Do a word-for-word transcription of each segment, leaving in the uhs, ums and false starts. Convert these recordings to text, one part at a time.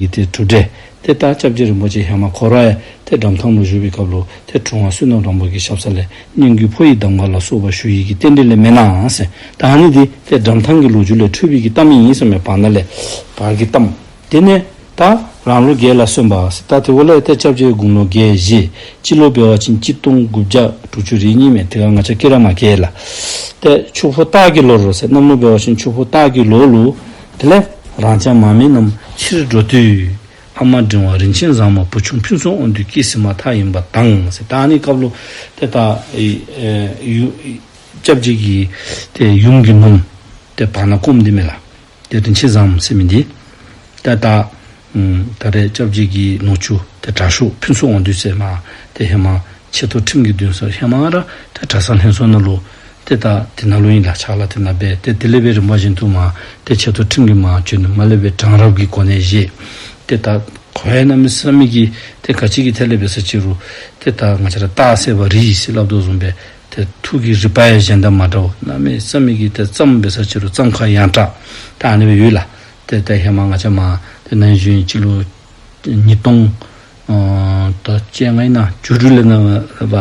གི་ཏེ་གྲུབ་འབྲས་ཏེ་ད་སྐྱབས་རྗེ་རིན་པོ་ཆེ་ཧེ་མ་ཁོ་ར་ཡང་ཏེ་གྲམ་ཐང་ལུ་བཞུགས་པའི་སྐབས་ལུ་ཏེ་གྲུབ་དབང་བསོད་ནམས་རམ་པ་གི་ཞབས་ས་ལས་སྙན་བརྒྱུད་འཕོ་བའི་གདམས་ངག་ལ་སོགས་པ་ཞུ་ཡི་གི་རྟེན་འབྲེལ་ལས་མེན་ན་ཟེར། ད་ཨ་ནི་འདི་ཏེ་གྲམ་ཐང་གི་ལོ་རྒྱུས་ལས་འཕྲོས་པའི་གི་གཏམ་ཨིན་ཟེར་མས། བར་ན་ལས་བར་གྱི་གཏམ། དེ་ནས་ད་རང་ལོ་བརྒྱད་ལ་སོན་པ་ཟེར། ད་དེ་འབདཝ་ལས་ཏེ་སྐྱབས་རྗེ་དགུང་ལོ་བརྒྱད་བཞེས། སྤྱི་ལོ་འབད་བ་ཅིན་གཅིག་སྟོང་དགུ་བརྒྱ་དྲུག་ཅུ་རེ་གཉིས་མས། དེ་སྒང་ང་བཅས་སྐྱེ་ར་མ་སྐྱེས་ལགས། ཏེ་ཆུ་ཕོ་སྟག་གི་ལོར་ཟེར། གནམ་ལོ་འབད་བ་ཅིན་ཆུ་ཕོ་སྟག་གི་ལོ་ལུ། དེ་ལས་རང་ཅག་མ་སྨད་རྣམས་ཕྱིར་འགྲོ་དུས། ཨ་མ་འབྲིང་བ་རིན་ཆེན་བཟང་མོ་བུ་ཆུང་ཕུན་ཚོགས་དབང་འདུས་སྐྱེས་ཟིན་མ་ཐག་ཡིན་པ་དང་ཟེར། ད་ཨ་ནི་སྐབས་ལུ་ཏེ་ད་ཨེ་ཨེ་ཡུ་སྐྱབས་རྗེ་གི་ཏེ་ཡུམ་གྱི་ནུམོ་ཏེ་བར་ན་སྐོམ་འདི་མས་ལགས། ཏེ་རིན་ཆེན་བཟང་མོ་ཟེར་མི་འདི། ཏེ་ད་ཨམ་ད་རེས་སྐྱབས་རྗེ་གི་ནུ་གཅུང་ཏེ་དྲག་ཤོས་ཕུན་ཚོགས་དབང་འདུས་ཟེར་མི་ཏེ་ཧེ་མ་ཆེ་མཐོ་ཁྲིམས་ཀྱི་འདུན་སར་ཧེ་མ་ར་ཏེ་གྲྭ་ཚང་ལྷན་ཚོགས་ནང་ལུ་ཏེ་ད་དེ་ནང་ལུ་ཨིན་ལགས། ཕྱག་ལཱ་དེ་ནང་འབད། ཏེ་དེ་ལས་འབད་རིམ་པ་བཞིན་དུ་མར་ཏེ་ཆེ་མཐོ་ཁྲིམས་ཀྱི་མར་བྱོན་ནུག། མར་ལས་འབད་གྲང་རབ་ཀྱི་གོ་གནས་བཞེས། ཏེ་ད་ཁོ་ཡང་གནམ་མེད་ས་མེད་ཀྱི་ཏེ་ག་ཅི་གི་ཐད་ལས་འབད་ས་ཅི་རུང་ཏེ་ད་ང་བཅས་ར་སྟག་བསད་པ་རི་ཡི་ཟེར་སླབ་དོ་བཟུམ་སྦེ་ཏེ་ཐུགས་ཀྱི་རིག་པ་ཡང་གཞན་དང་མ་འདྲཝ། གནམ་མེད་ས་མེད་ཀྱི་ཏེ་བརྩམ་འབད་ས་ཅི་རུང་བརྩམ་ཁ་ཡང་དྲག། ད་ཨ་ནི་སྦེ་ཡོད་ལགས། ཏེ་ད་ཧེ་མ་ང་བཅས་མར་ཏེ་ན་ཧིང་གཞེས་ནིང་སྤྱི་ལོ་ཉིས་སྟོང་ཨ་ད་བཅོ་ལྔ་ཨིན་ན་བཅུ་དྲུག་ལས་ནང་པ་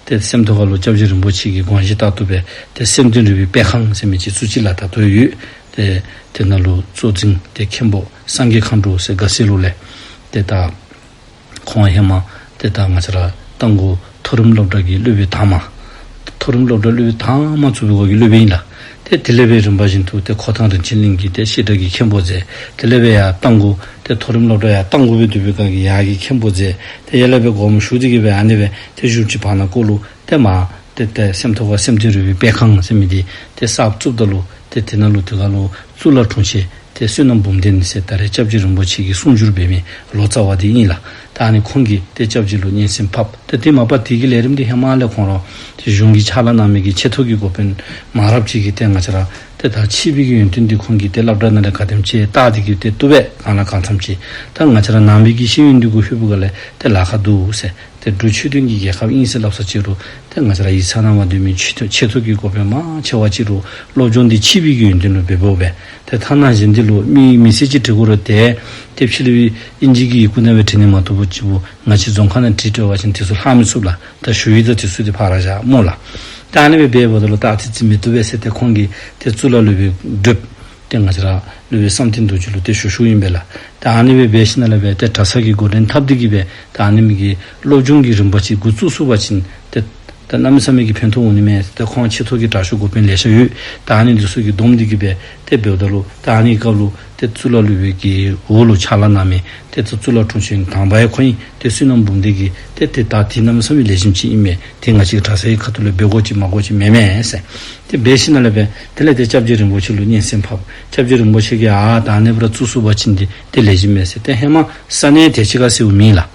ཏེ་སེམས་རྟོགས་ཁ་ལུ་སྐྱབས་རྗེ་རིན་པོ་ཆེ་གི་དགོངས་བཞེད་ལྟར་དུ་སྦེ་ཏེ་སེམས་དོན་རིག་པའི་སྤེལ་ཁང་ཟེར་མི་ཅིག་བཙུགས་ཅི་ལགས། ད་ལྟོ་ཡོད། ཏེ་དེ་ནང་ལུ་གཙོ་འཛིན་ཏེ་མཁན་པོ་སངས་རྒྱས་མཁའ་འགྲོ་ཟེར་དགའ་སེ་ལུ་ལས། ཏེ་ད་ཁོང་ཧེ་མ་ཏེ་ད་ང་བཅས་ར་རྟ་མགོ་མཐོ་རིམ་སློབ་གྲྭ་གི་སློབ་དཔོན་དང་པ། མཐོ་རིམ་སློབ་གྲྭ་སློབ་དཔོན་དང་པ་བཙུགས་པའི་སྒང་གི་སློབ་དཔོན་ཨིན་ལགས། ཏེ་དེ་ལས་འབད་རིམ་པ་བཞིན་དུ་ཏེ་ཁོ་ཐང་རིན་ཆེན་གླིང་གི་ཏེ་བཤད་གྲྭ་གི་མཁན་པོ་མཛད། དེ་ལས་འབད་ཡར་རྟ་མགོ་ཏེ་མཐོ་རིམ་སློབ་གྲྭ་ཡར་རྟ་མགོ་སྦེ་འདུག་པའི་སྒང་གི་ཡར་གྱི་མཁན་པོ་མཛད། ཏེ་ཡར་ལས་འབད་དགོངསམ་ཞུ་སྟེ་གི་སྦེ་ཨ་ནི་སྦེ་ཏེ་བཞུགས་ཅི། བར་ན་ཀོ་ལུ་ཏེ་མར་ཏེ་ཏེ་སེམས་རྟོགས་ཁ་སེམས་དོན་རིག་པའི་སྤེལ་ཁང་ཟེར་མི་འདི་ཏེ་གསར་བཙུགསཔ་ད་ལུ་ཏེ་དེ་ནང་ལུ་དེ་སྒང་ལུ་གཙུག་ལག་དྲུང་ཆེན་ཏེ་བསོད་ནམས་འབུམ་ལྡན་ཟེར་ད་རེས་སྐྱབས་རྗེ་རིན་པོ་ཆེ་གི་གསུང་སྒྱུར་འབད་མི་ལོ་ཙཱ་བ་འདི་ཨིན་ལགས། ད་ཨ་ནི་ཁོང་གིས་ཏེ་སྐྱབས་རྗེ་ལུ་སྙན་སེང་ཕབ། ཏེ་དེ་མ་པ་དེ་གི་ལས་རིམ་འདི་ཧེ་མ་ལས་ཁོང་ར་ཏེ་གཞུང་གི་ཕྱག་ལཱ་གནང་མི་གི་ཆེ་མཐོ་གི་འགོ་དཔོན་མང་རབས་ཅིག་གིས་ཏེ་ང་བཅས་ར་ཏེ་ད་ཕྱི་པའི་གི་ཡོན་ཏན་འདི་ཁོང་གིས་ཏེ་སློབ་གྲྭ་ནང་ལས་ག་དེམ་ཅིག་བལྟ་སྟེ་གི་ཏེ་བཏུབ་པས། གང་ལ་གང་འཚམས་ཅིག། ད་ང་བཅས་ར་ནང་པའི་གི་ཤེས་ཡོན་འདི་གུ་ལྷོད་པའི་སྒང་ལས་ཏེ་ལཱ་ཁག་འདུག་ཟེར། ཏེ་འབྲུག་ཆོས་ལྡན་གྱི་རྒྱལ་ཁབ་ཨིན་ཟེར་སླབ་ས་ཅི་རུང་ཏེ་ང་བཅས་ར་ཡིག་ཚང་ནང་མར་སྡོད་མི་ཆེ་མཐོ་ཆེ་མཐོ་གི་འགོ་དཔོན་མང་ཆེ་བ་ཅིག་རུང་སློབ་སྦྱོང་འདི་ཕྱི་པའི་གི་ཡོན་ཏན་ལུ་འབདཝ་འབད། ཏེ་ཐ་ན་གཞན་འདི་ལུ་མི་མི་ཚེ་གཅིག་འབྲི་དགོ་རུང་ཏེ་ཏེ་ཕྱི་གླིང་པའི་ཨིན་ཇི་གི་ཡི་གུ་ནང་སྦེ་བྲིས་ནི་མ་གཏོགས་པོ་ཅིག་པོ་ང་བཅས་རྫོང་ཁ་ནང་བྲིས་སྤྲོད་པ་ཅིན་དེ་ཚུ་ལྷག་མི་ཚུགས་ལགས། ད་ཞུ་ཡིག་དང་དེ་ཚུ་འདི་ཕར་བཞག་སྨོ་ལགས། ད་ཨ་ནི་སྦེ་འབདཝ་ད་ལུ་ད་ཨ་ཙི་ཙི་མི་བཏུབ་པས་ཟེར་ཏེ་ཁོང་གིས་ཏེ་གཙུག་ལག་སློབ་དཔོན་བགྲེསཔ་ཏེ་ང་བཅས་ར་སློབ་དཔོན་བསམ་གཏན་རྡོ་རྗེ་ལུ་ཏེ་ཞུ་ཞུཝ་ཨིན་པས་ལགས། ད་ཨ་ནི་སྦེ་འབད་ཞིནམ་ལས་འབད་ཏེ་གྲྭ་ཚང་གི་འགོ་འདྲེན་འཐབ་སྟེ་གི་སྦེ་ད་ཨ་ནི་མི་གི་སློབ་སྦྱོང་གི་རིམ་པ་ཅིག་འགོ་བཙུགས་ཚུགས་པ་ཅིན་ཏེ་ད་གནམ་མེད་ས་མེད་ཀྱི་ཕན་ཐོགས་འོང་ནི་མས། ཏེ་ཁོང་ཆེ་མཐོ་གི་དྲག་ཤོས་འགོ་དཔོན་ལེ་ཤ་ཡོད། ད་ཨ་ནི་འདི་ཚུ་གིས་བསྡོམས་ཏེ་གི་སྦེ་ཏེ་འབདཝ་ད་ལུ་ད་ཨ་ནི་སྐབས་ལུ་ཏེ་གཙུག་ལག་སློབ་དཔོན་གྱི་འོག་ལུ་ཕྱག་ལཱ་གནང་མི་ཏེ་གཙུག་ལག་དྲུང་ཆེན་དང་པ་ཡང་ཁོ་ཨིན། ཏེ་བསོད་ནམས་འབུམ་ལྡན་གྱིས་ཏེ་ཏེ་ད་འདི་གནམ་མེད་ས་མེད་ལེགས་ཤོམ་ཅིག་ཨིན་མས། ཏེ་ང་བཅས་ཀྱི་གྲྭ་ཚང་གི་ཁ་ཐུག་ལས་འབད་དགོ་ཅིག་མ་དགོ་ཅིག་མེན་མས་ཟེར། ཏེ་འབད་ཞིནམ་ལས་འབད་དེ་ལས་ཏེ་སྐྱབས་རྗེ་རིན་པོ་ཆེ་ལུ་སྙན་སེང་ཕབ། སྐྱབས་རྗེ་རིན་པོ་ཆེ་གིས་ཨ་ད་ཨ་ནི་སྦེ་ར་བཙུགས་ཚུགས་པ་ཅིན་འདི་ཏེ་ལེགས་ཤོམ་མས་ཟེར། ཏེ་ཧེ་མ་ས་གནས་དེ་ཅིག་ཁར་ཟེརཝ་མེད་ལགས།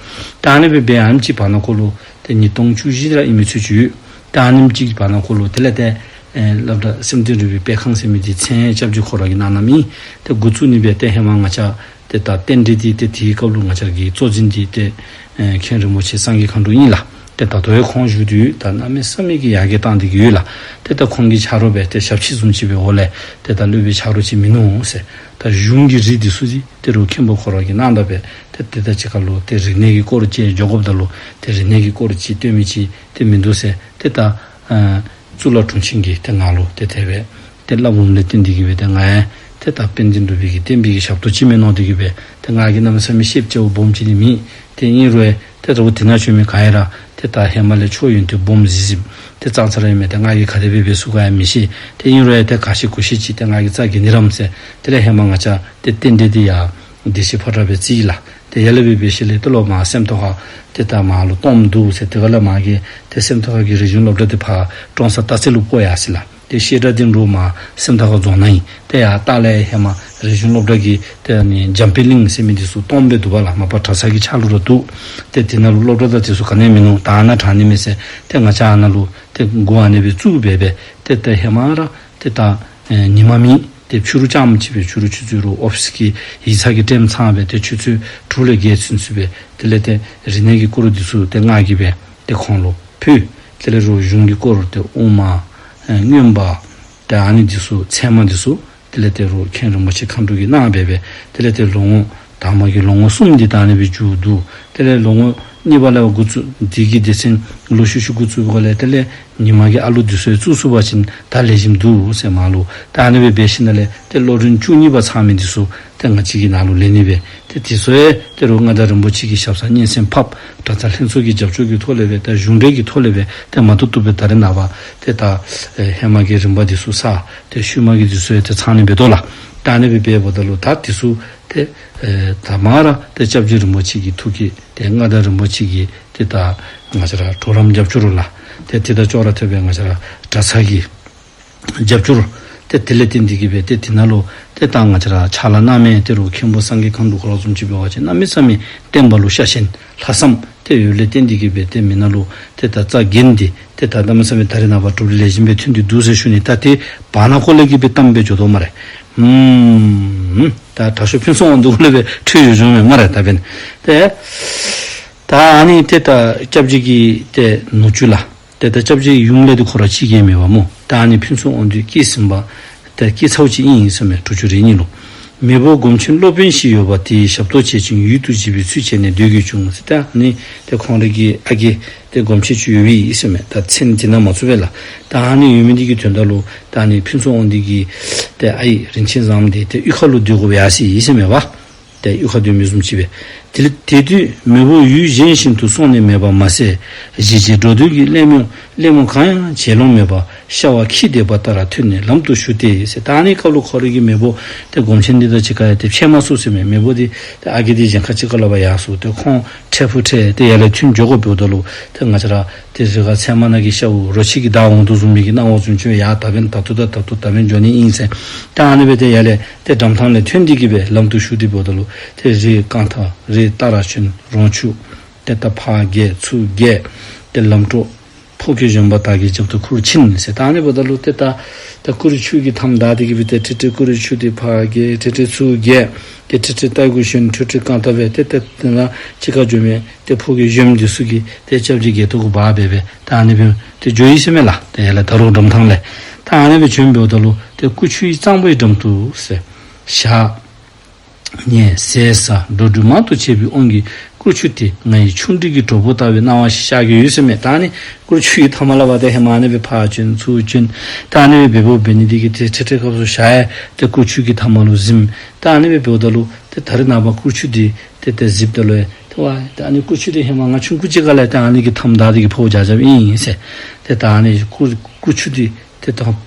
ད་ཨ་ནི་སྦེ་འབད་ཨ་ནེམ་ཅིག་བར་ན་ཁོ་ལུ་ཏེ་ཉིས་སྟོང་བཅུ་བཞི་ར་ཨིན་མི་ཚོད་ཅིག་ཡོད། ད་ཨ་ནེམ་ཅིག་བར་ན་ཁོ་ལུ་དེ་ལས་ཏེ་ཨེ་སློབ་གྲྭ་སེམས་དོན་རིག་པའི་སྤེལ་ཁང་ཟེར་མི་འདི་མཚན་སྐྱབས་རྗེ་ཁོ་ར་གིས་གནང་གནངམ་ཨིན། ཏེ་འགོ་བཙུགས་ནི་སྦེ་ཏེ་ཧེ་མ་ང་བཅས་ཏེ་ད་རྟེན་འབྲེལ་འདི་ཏེ་དེའི་སྐབས་ལུ་ང་བཅས་ཀྱི་གཙོ་འཛིན་འདི་ཏེ་ཨེ་མཁན་རིན་པོ་ཆེ་སངས་རྒྱས་མཁའ་འགྲོ་ཨིན་ལགས། ཏེ་ད་ལྟོ་ཡང་ཁོང་བཞུགས་ཏེ་ཡོད། ད་གནམ་མེད་ས་མེད་ཀྱི་ཡར་རྒྱས་བཏང་སྟེ་གི་ཡོད་ལགས། ཏེ་ད་ཁོང་གི་ཆ་རོགས་སྦེ་ཏེ་ཞབས་ཕྱི་བཟུམ་ཅིག་སྦེ་འོག་ལས་ཏེ་ད་སློབ་དཔོན་ཆ་རོགས་ཅིག་མིན་ནུག་ཟེར། ད་གཞུང་གི་རིགས་འདི་ཚུ་འདི་ཏེ་རུང་མཁན་པོ་ཁོ་ར་གིས་གནང་ད་སྦེ་ཏེ་ཏེ་ད་ཅི་ཁ་ལུ་ཏེ་རིག་གནས་ཀྱི་སྐོར་ཅིག་འགྱོ་དགོཔ་ད་ལུ་ཏེ་རིག་གནས་ཀྱི་སྐོར་ཅིག་སྟོན་མི་ཅིག་ཏེ་མིན་འདུག་ཟེར། ཏེ་ད་ཨ་གཙུག་ལག་དྲུང་ཆེན་གྱིས་ཏེ་ང་ལུ་ཏེ་དེ་སྦེ་ཏེ་སླབ་འོངམ་ལས་བརྟེན་ཏེ་གི་སྦེ་ཏེ་ང་ཡང་ཏེ་ད་དཔལ་ལྡན་འབྲུག་པའི་གི་བསྟན་པའི་གི་ཞབས་ཏོག་ཅིག་མས་མནོ་སྟེ་གི་སྦེ་ཏེ་ང་གིས་གནམ་མེད་ས་མེད་ཤེསཔ་ཆེཝ་སྦོམ་ཅིག་ནི་མེད། ཏེ་ཨིན་རུང་ཡང་ཏེ་ད་འོ་དེ་ནང་བྱོན་མི་ག་ཡང་ར་ཏེ་ད་ཧེ་མ་ལས་ཆོས་ཡོན་ཏན་སྦོམ་གཟིགས་གཟིགསཔ་ཏེ་ཙང་ཙ་ར་ཨིན་མས། ཏེ་ང་གིས་ག་དེ་སྦེ་འབད་ཚུགས་ག་ཡང་མི་ཤེས། ཏེ་ཨིན་རུང་ཡང་ཏེ་ག་ཤེས་གུ་ཤེས་ཅིག་ཏེ་ང་གིས་རྩ་འགེངས་ནི་ར་མས་ཟེར། དེ་ལས་ཧེ་མ་ང་བཅས་ཏེ་རྟེན་འབྲེལ་འདི་ཡང་བདེ་ཆེན་ཕོ་བྲང་སྦེ་བརྩི་ཡི་ལགས། ཏེ་ཡར་ལས་སྦེ་འབད་ཞིནམ་ལས་ཏེ་ལོག་མར་སེམས་རྟོགས་ཁ་ཏེ་ད་མར་ལུ་སྟོངམ་འདུག་ཟེར། དེ་ཁ་ལས་མར་གྱི་ཏེ་སེམས་རྟོགས་ཁ་གི་རིག་གཞུང་སློབ་གྲྭ་འདི་ཕར་ཀྲོང་གསར་སྟག་རྩེ་ལུ་སྤོ་ཡར་སོ་ཡི་ལགས། ཏེ་བཤད་གྲྭ་འདི་རུང་མར་སེམས་རྟོགས་ཁ་རྫོང་ནང་ཨིན། ཏེ་ཡར་ལྟག་ལས་ཧེ་མ་རིག་གཞུང་སློབ་གྲྭ་གི་ཏེ་ཨ་ནི་འཇམ་དཔལ་གླིང་ཟེར་མི་འདི་ཚུ་སྟོངམ་སྦེ་འདུག་པ་ལགས། མ་པ་གྲྭ་ཚང་གི་ཆ་ལུ་ར་འདུག། ཏེ་དེ་ནང་ལུ་སློབ་གྲྭ་དང་དེ་ཚུ་ག་ནི་ཡང་མིན་ནུག། ད་ཨ་ནཱ་དྲག་ནི་མས་ཟེར། ཏེ་ང་བཅས་ཨ་ནཱ་ལུ་ཏེ་འགོ་ཨ་ནི་སྦེ་བཙུགས་སྦེ་སྦེ་ཏེ་ཏེ་ཧེ་མ་ར་ཏེ་ད་ཨེ་ཉི་མ་མེད། ཏེ་ཕྱི་རུ་རྐྱངམ་ཅིག་སྦེ་ཕྱི་རུ་ཆུ་ཚོད་རུང་ཨོ་ཕིས་ཀྱི་ཡིག་ཚང་གི་ཊེམ་ཚང་སྦེ་ཏེ་ཆུ་ཚོད་དྲུག་ལས་བརྒྱད་ཚུན་ཚོད་སྦེ་དེ་ལས་ཏེ་རིག་གནས་ཀྱི་སྐོར་འདི་ཚུ་ཏེ་ང་གིས་སྦེ་ཏེ་ཁོང་ལུ་ཕུལ། དེ་ལས་རུང་གཞུང་གི་སྐོར་ཏེ་དབུ་མ་ཨེ་མངོན་པ་ཏེ་ཨ་ནི་འདི་ཚུ་ཚད་མ་འདི་ཚུ་དེ་ལས་ཏེ་རུང་མཁན་རིན་པོ་ཆེ་མཁའ་འགྲོ་གིས་གནང་སྦེ་སྦེ་དེ་ལས་ཏེ་ལོ་ངོ་ དང་པ་གི་ལོ་ངོ་གསུམ་འདི་ད་ཨ་ནི་སྦེ་མཇུག་བསྡུ། དེ་ལས་ལོ་ངོ་གཉིས་པ་ལས་འགོ་བཙུགས་འདི་གི་སྡེ་ཚན་ལོག་ཤུལ་ཤུལ་འགོ་བཙུགས་པའི་སྒང་ལས་དེ་ལས་ཉིན་མ་གི་ཨ་ལུ་འདི་ཚུ་ཡང་བཙུགས་ཚུགས་པ་ཅིན་ད་ལེགས་ཤོམ་འདུག་ཟེར་མར་ལུ་ད་ཨ་ནི་སྦེ་འབད་ཞིནམ་ལས་ཏེ་སློབ་རིམ་བཅུ་གཉིས་པ་ཚང་མི་འདི་ཚུ་ཏེ་ང་བཅས་ཀྱི་ནང་ལུ་ལེན་ནི་སྦེ་ཏེ་དེ་ཚུ་ཡང་ཏེ་རུང་མངའ་བདག་རིན་པོ་ཆེ་གི་ཞབས་སར་སྙན་སེང་ཕབ། གྲྭ་ཚང་ལྷན་ཚོགས་ཀྱི་རྒྱབ་སྐྱོར་གྱི་ཐོག་ལས་སྦེ་ཏེ་གཞུང་འབྲེལ་གྱི་ཐོག་ལས་སྦེ་ཏེ་མ་བཏུབ་བཏུབ་སྦེ་ད་རེས་ནངས་པ་ཏེ་ད་ཨེ་ཧེ་མ་གི་རིམ་པ་འདི་ཚུ་ཚར། ཏེ་ཤུལ་མ་གི་འདི་ཚུ་ཡང་ཏེ་ཚང་ནི་འབད་དོ་ལགས། ད་ཨ་ནི་སྦེ་འབདཝ་ད་ལུ་ད་འདི་ཚུ་ཏེ་ཨེ་ད་མ་ར་ཏེ་སྐྱབས་རྗེ་རིན་པོ་ཆེ་གི་ཐུགས་བསྐྱེད་ཏེ་མངའ་བདག་རིན་པོ་ཆེ་གི་ཏེ་ད་ང་བཅས་ར་གྲོགས་རམ་རྒྱབ་སྐྱོར་ལགས། ཏེ་དེ་དང་ཅོག་ར་འཐདཔ་སྦེ་ང་བཅས་ར་གྲྭ་ཚང་གི་རྒྱབ་སྐྱོར་ཏེ་དེ་ལས་བརྟེན་ཏེ་གིས་སྦེ་ཏེ་དེ་ནང་ལུ་ཏེ་ད་ང་བཅས་ར་ཕྱག་ལཱ་གནང་མི་ཏེ་རུང་མཁན་པོ་སངས་རྒྱས་མཁའ་འགྲོ་ཁོ་ར་བཟུམ་ཅིག་འབད་བ་ཅིན་གནམ་མེད་ས་མེད་བསྟན་པ་ལུ་ཤ་ཞེན་ལྷག་བསམ་ཏེ་ཡོདཔ་ལས་བརྟེན་ཏེ་གིས་སྦེ་ཏེ་མི་ནང་ལུ་ཏེ་ད་རྩ་འགེངས་ཏེ་ཏེ་ད་གནམ་མེད་ས་མེད་ད་རེས་ནངས་པ་གྲུབ་འབྲས་ལེགས་ཤོམ་སྦེ་ཐོན་ཏེ་འདུག་ཟེར་ཞུ་ནི། ད་ཏེ་བར་ན་ཁོ་ལས་ཀྱི་སྦེ་གཏམ་སྦེ་འགྱོ་དོ་སྨ་རེ། ཨུམ། ད་དྲག་ཤོས་ཕུན་ཚོགས་དབང་འདུས་ཁོ་ལས་སྦེ་འཕྲོས་ཡོད་འགྱོཝ་མས་སྨ་རེ། ད་འབདན་ཏེ་ད་ཨ་ནི་ཏེ་ད་སྐྱབས་རྗེ་གི་ཏེ་ནུ་གཅུང་ལགས། ཏེ་ད་སྐྱབས་རྗེ་ཡུམ་ལས་འདི་ཁོ་ར་གཅིག་གིས་མེད་པ་སྨོ། ད་ཨ་ནི་ཕུན་ཚོགས་དབང་འདུས་སྐྱེས་ཟིན་པ་ཏེ་སྐྱེས་ཚརཝ་ཅིག་ཨིན་ཟེར་མས། དྲུག་ཅུ་རེ་གཉིས་ལུ། མེས་པོ་སྒོམ་ཆེན་སློབ་དཔོན་ཞིག་ཡོད་པ་དེའི་ཞབས་ཏོག་བྱེད་ཅིང་ཡུལ་དུ་བགྱིད་པའི་ཚུལ་བྱས་ནས་སྡོད་དགོས་བྱུང་ཟེར། ད་ཨ་ནི་ཏེ་ཁོང་རའི་གི་ཨ་རྒས་ཏེ་སྒོམ་ཆེན་ཅིག་ཡོདཔ་ཨིན་ཟེར་མས། ད་མཚན་འདི་ནང་མ་ཚུད་པས་ལགས། ད་ཨ་ནི་ཡོད་མི་འདི་གི་དོན་དག་ལུ་ད་ཨ་ནི་ཕུན་ཚོགས་དབང་འདུས་ཀྱི་ཏེ་ཨའི་རིན་ཆེན་བཟངམོ་འདི་ཏེ་གཡུས་ཁ་ལུ་སྡོད་དགོཔ་ཡར་སོ་ཡི་ཟེར་མས་པ། ཏེ་གཡུས་ཁར་སྡོད་མི་བཟུམ་ཅིག་སྦེ། དེ་ལས་དེ་དུས་མེས་པོ་ཡུལ་གཞན་ཞིག་ཏུ་སོང་ནི་མེད་པ་མ་ཟད། གཞིས་བྱེས་འགྲོ་འདུག་གི་གླེང་མོ་གླེང་མོ་གང་ཡང་བྱེད་ལོང་མེད་པར་ཤ་བ་ཁྱི་འདེད་པ་ལྟར་ཐོན་ནས་ལམ་དུ་ཞུགས་ཏེ་ཟེར། ད་ཨ་ནི་སྐབས་ལུ་ཁོ་རའི་གི་མེས་པོ་ཏེ་སྒོམ་ཆེན་འདི་དང་གཅིག་ཁར་ཡང་ཏེ་ཕྱད་མ་ཚུགས་ཟེར་མས། མེས་པོ་འདི་ཏེ་ཨ་རྒས་འདི་གཞན་ཁ་གཅིག་ཁར་ལུ་ཕར་ཡར་སོ། ཏེ་ཁོང་འཕྲད་ཕུར་འཕྲད་ཏེ་ཡར་ལས་ཐོན་འགྱོ་དགོཔ་འབདཝ་ད་ལུ་ཏེ་ང་བཅས་ར་ཏེ་རི་ཁ་ཚལ་མ་ནང་གི་ཤཝ་རོ་ཁྱི་གིས་བདའ་འོང་དོ་བཟུམ་མའི་གི་སྣང་བ་བཟུམ་ཅིག་སྦེ་ཡར་ད་འབདན་ད་ལྟོ་ད་ད་ལྟོ་ད་འབདན་འགྱོ་ནི་ཨིན་ཟེར། ད་ཨ་ནི་སྦེ་ཏེ་ཡར་ལས་ཏེ་འགྲམ་ཐང་ལས་ཐོན་ཏེ་གིས་སྦེ་ལམ་དུ་ཞུགས་ཏེ་འབདཝ་ད་ལུ་ཏེ་རི་རྐང་ཐང་རི་ལྟ་ར་བྱོན་རོང་ཆུ་ཏེ་ད་ཕར་བརྒལ་ཚུར་བརྒལ་ཏེ་ལམ་འགྲོ་ཕོ་སྐྱེས་གཞོན་པ་དག་གིས་རྒྱབ་ཏུ་ཁུར་ཕྱིན་ཟེར། ད་ཨ་ནི་འབདཝ་ད་ལུ་ཏེ་ད་ད་ཀུ་རེ་ཆུ་གིས་མཐའམ་བདའ་སྟེ་གིས་སྦེ་ཏེ་ཁྲི་ཁྲི་ཀུ་རེ་ཆུ་འདི་ཕར་བརྒལ་ཁྲི་ཁྲི་ཚུར་བརྒལ་ཏེ་ཁྲི་ཁྲི་རྟ་གུ་ཞོན་ཁྲི་ཁྲི་རྐང་ཐང་སྦེ་ཏེ་ཏེ་དེ་ནང་གཅིག་ཁར་འགྱོ་མི་ཏེ་ཕོ་སྐྱེས་གཞོནམ་འདི་ཚུ་གིས་ཏེ་སྐྱབས་རྗེ་སྒལ་ཏོ་གུ་འབག་སྦེ་སྦེ་ད་ཨ་ནི་སྦེ་ཏེ་འགྱོ་ཡི་ཟེར་མས་ལགས། ཏེ་ཡར་ལས་ད་རུང་འགྲམ་ཐང་ལས་ད་ཨ་ནི་སྦེ་བྱོན་འབདཝ་ད་ལུ་ཏེ་ཀུ་ཆུའི་གཙང་པོའི་འགྲམ་དུ་ཟེར་ཞག་ཉལ་ཟས་ཟ་འགྲོ་འགྲུལ་མང་དུ་བྱེད་པའི་དབང་གིས་ཀུ་ཆུ་དེ་ང་ཡི་ཆུང་འདྲིས་ཀྱི་གྲོགས་པོ་ལྟ་བུའི་སྣང་བ་ཞིག་ཤར་གྱི་ཡོད་ཟེར་མས། ད་ཨ་ནི་ཀུ་ཆུའི་མཐའ་མ་ལས་ཕར་ཏེ་ཧེ་མ་ཨ་ནི་སྦེ་ཕར་བྱོན་ཚུར་བྱོན་ད་ཨ་ནི་སྦེ་འབདཝ་འབད་ནི་འདི་གིས་ཏེ་ཁྲི་ཁྲི་སྐབས་སུ་ཞག་ཡང་ཏེ་ཀུ་ཆུ་གི་མཐའ་མ་ལུ་གཟིམས། ད་ཨ་ནི་སྦེ་འབདཝ་ད་ལུ་ཏེ་ད་རེས་ནངས་པ་ཀུ་ཆུ་འདི་ཏེ་ཏེ་གཟིགསཔ་ད་ལུ་ཏེ་ཝའི་ཏེ་ཨ་ནི་ཀུ་ཆུ་འདི་ཧེ་མ་ང་ཆུང་ཀུ་ཅིག་ཁར་ལས་ཏེ་ཨ་ནི་གིས་མཐའམ་བདའ་སྟེ་གིས་ཕོཝ་རྒྱག་རྐྱབ་ཨིན་ཟེར། ཏེ་ད་ཨ་ནི་ཀུ་ཀུ་ཆུ་འདི་ཏེ་ད་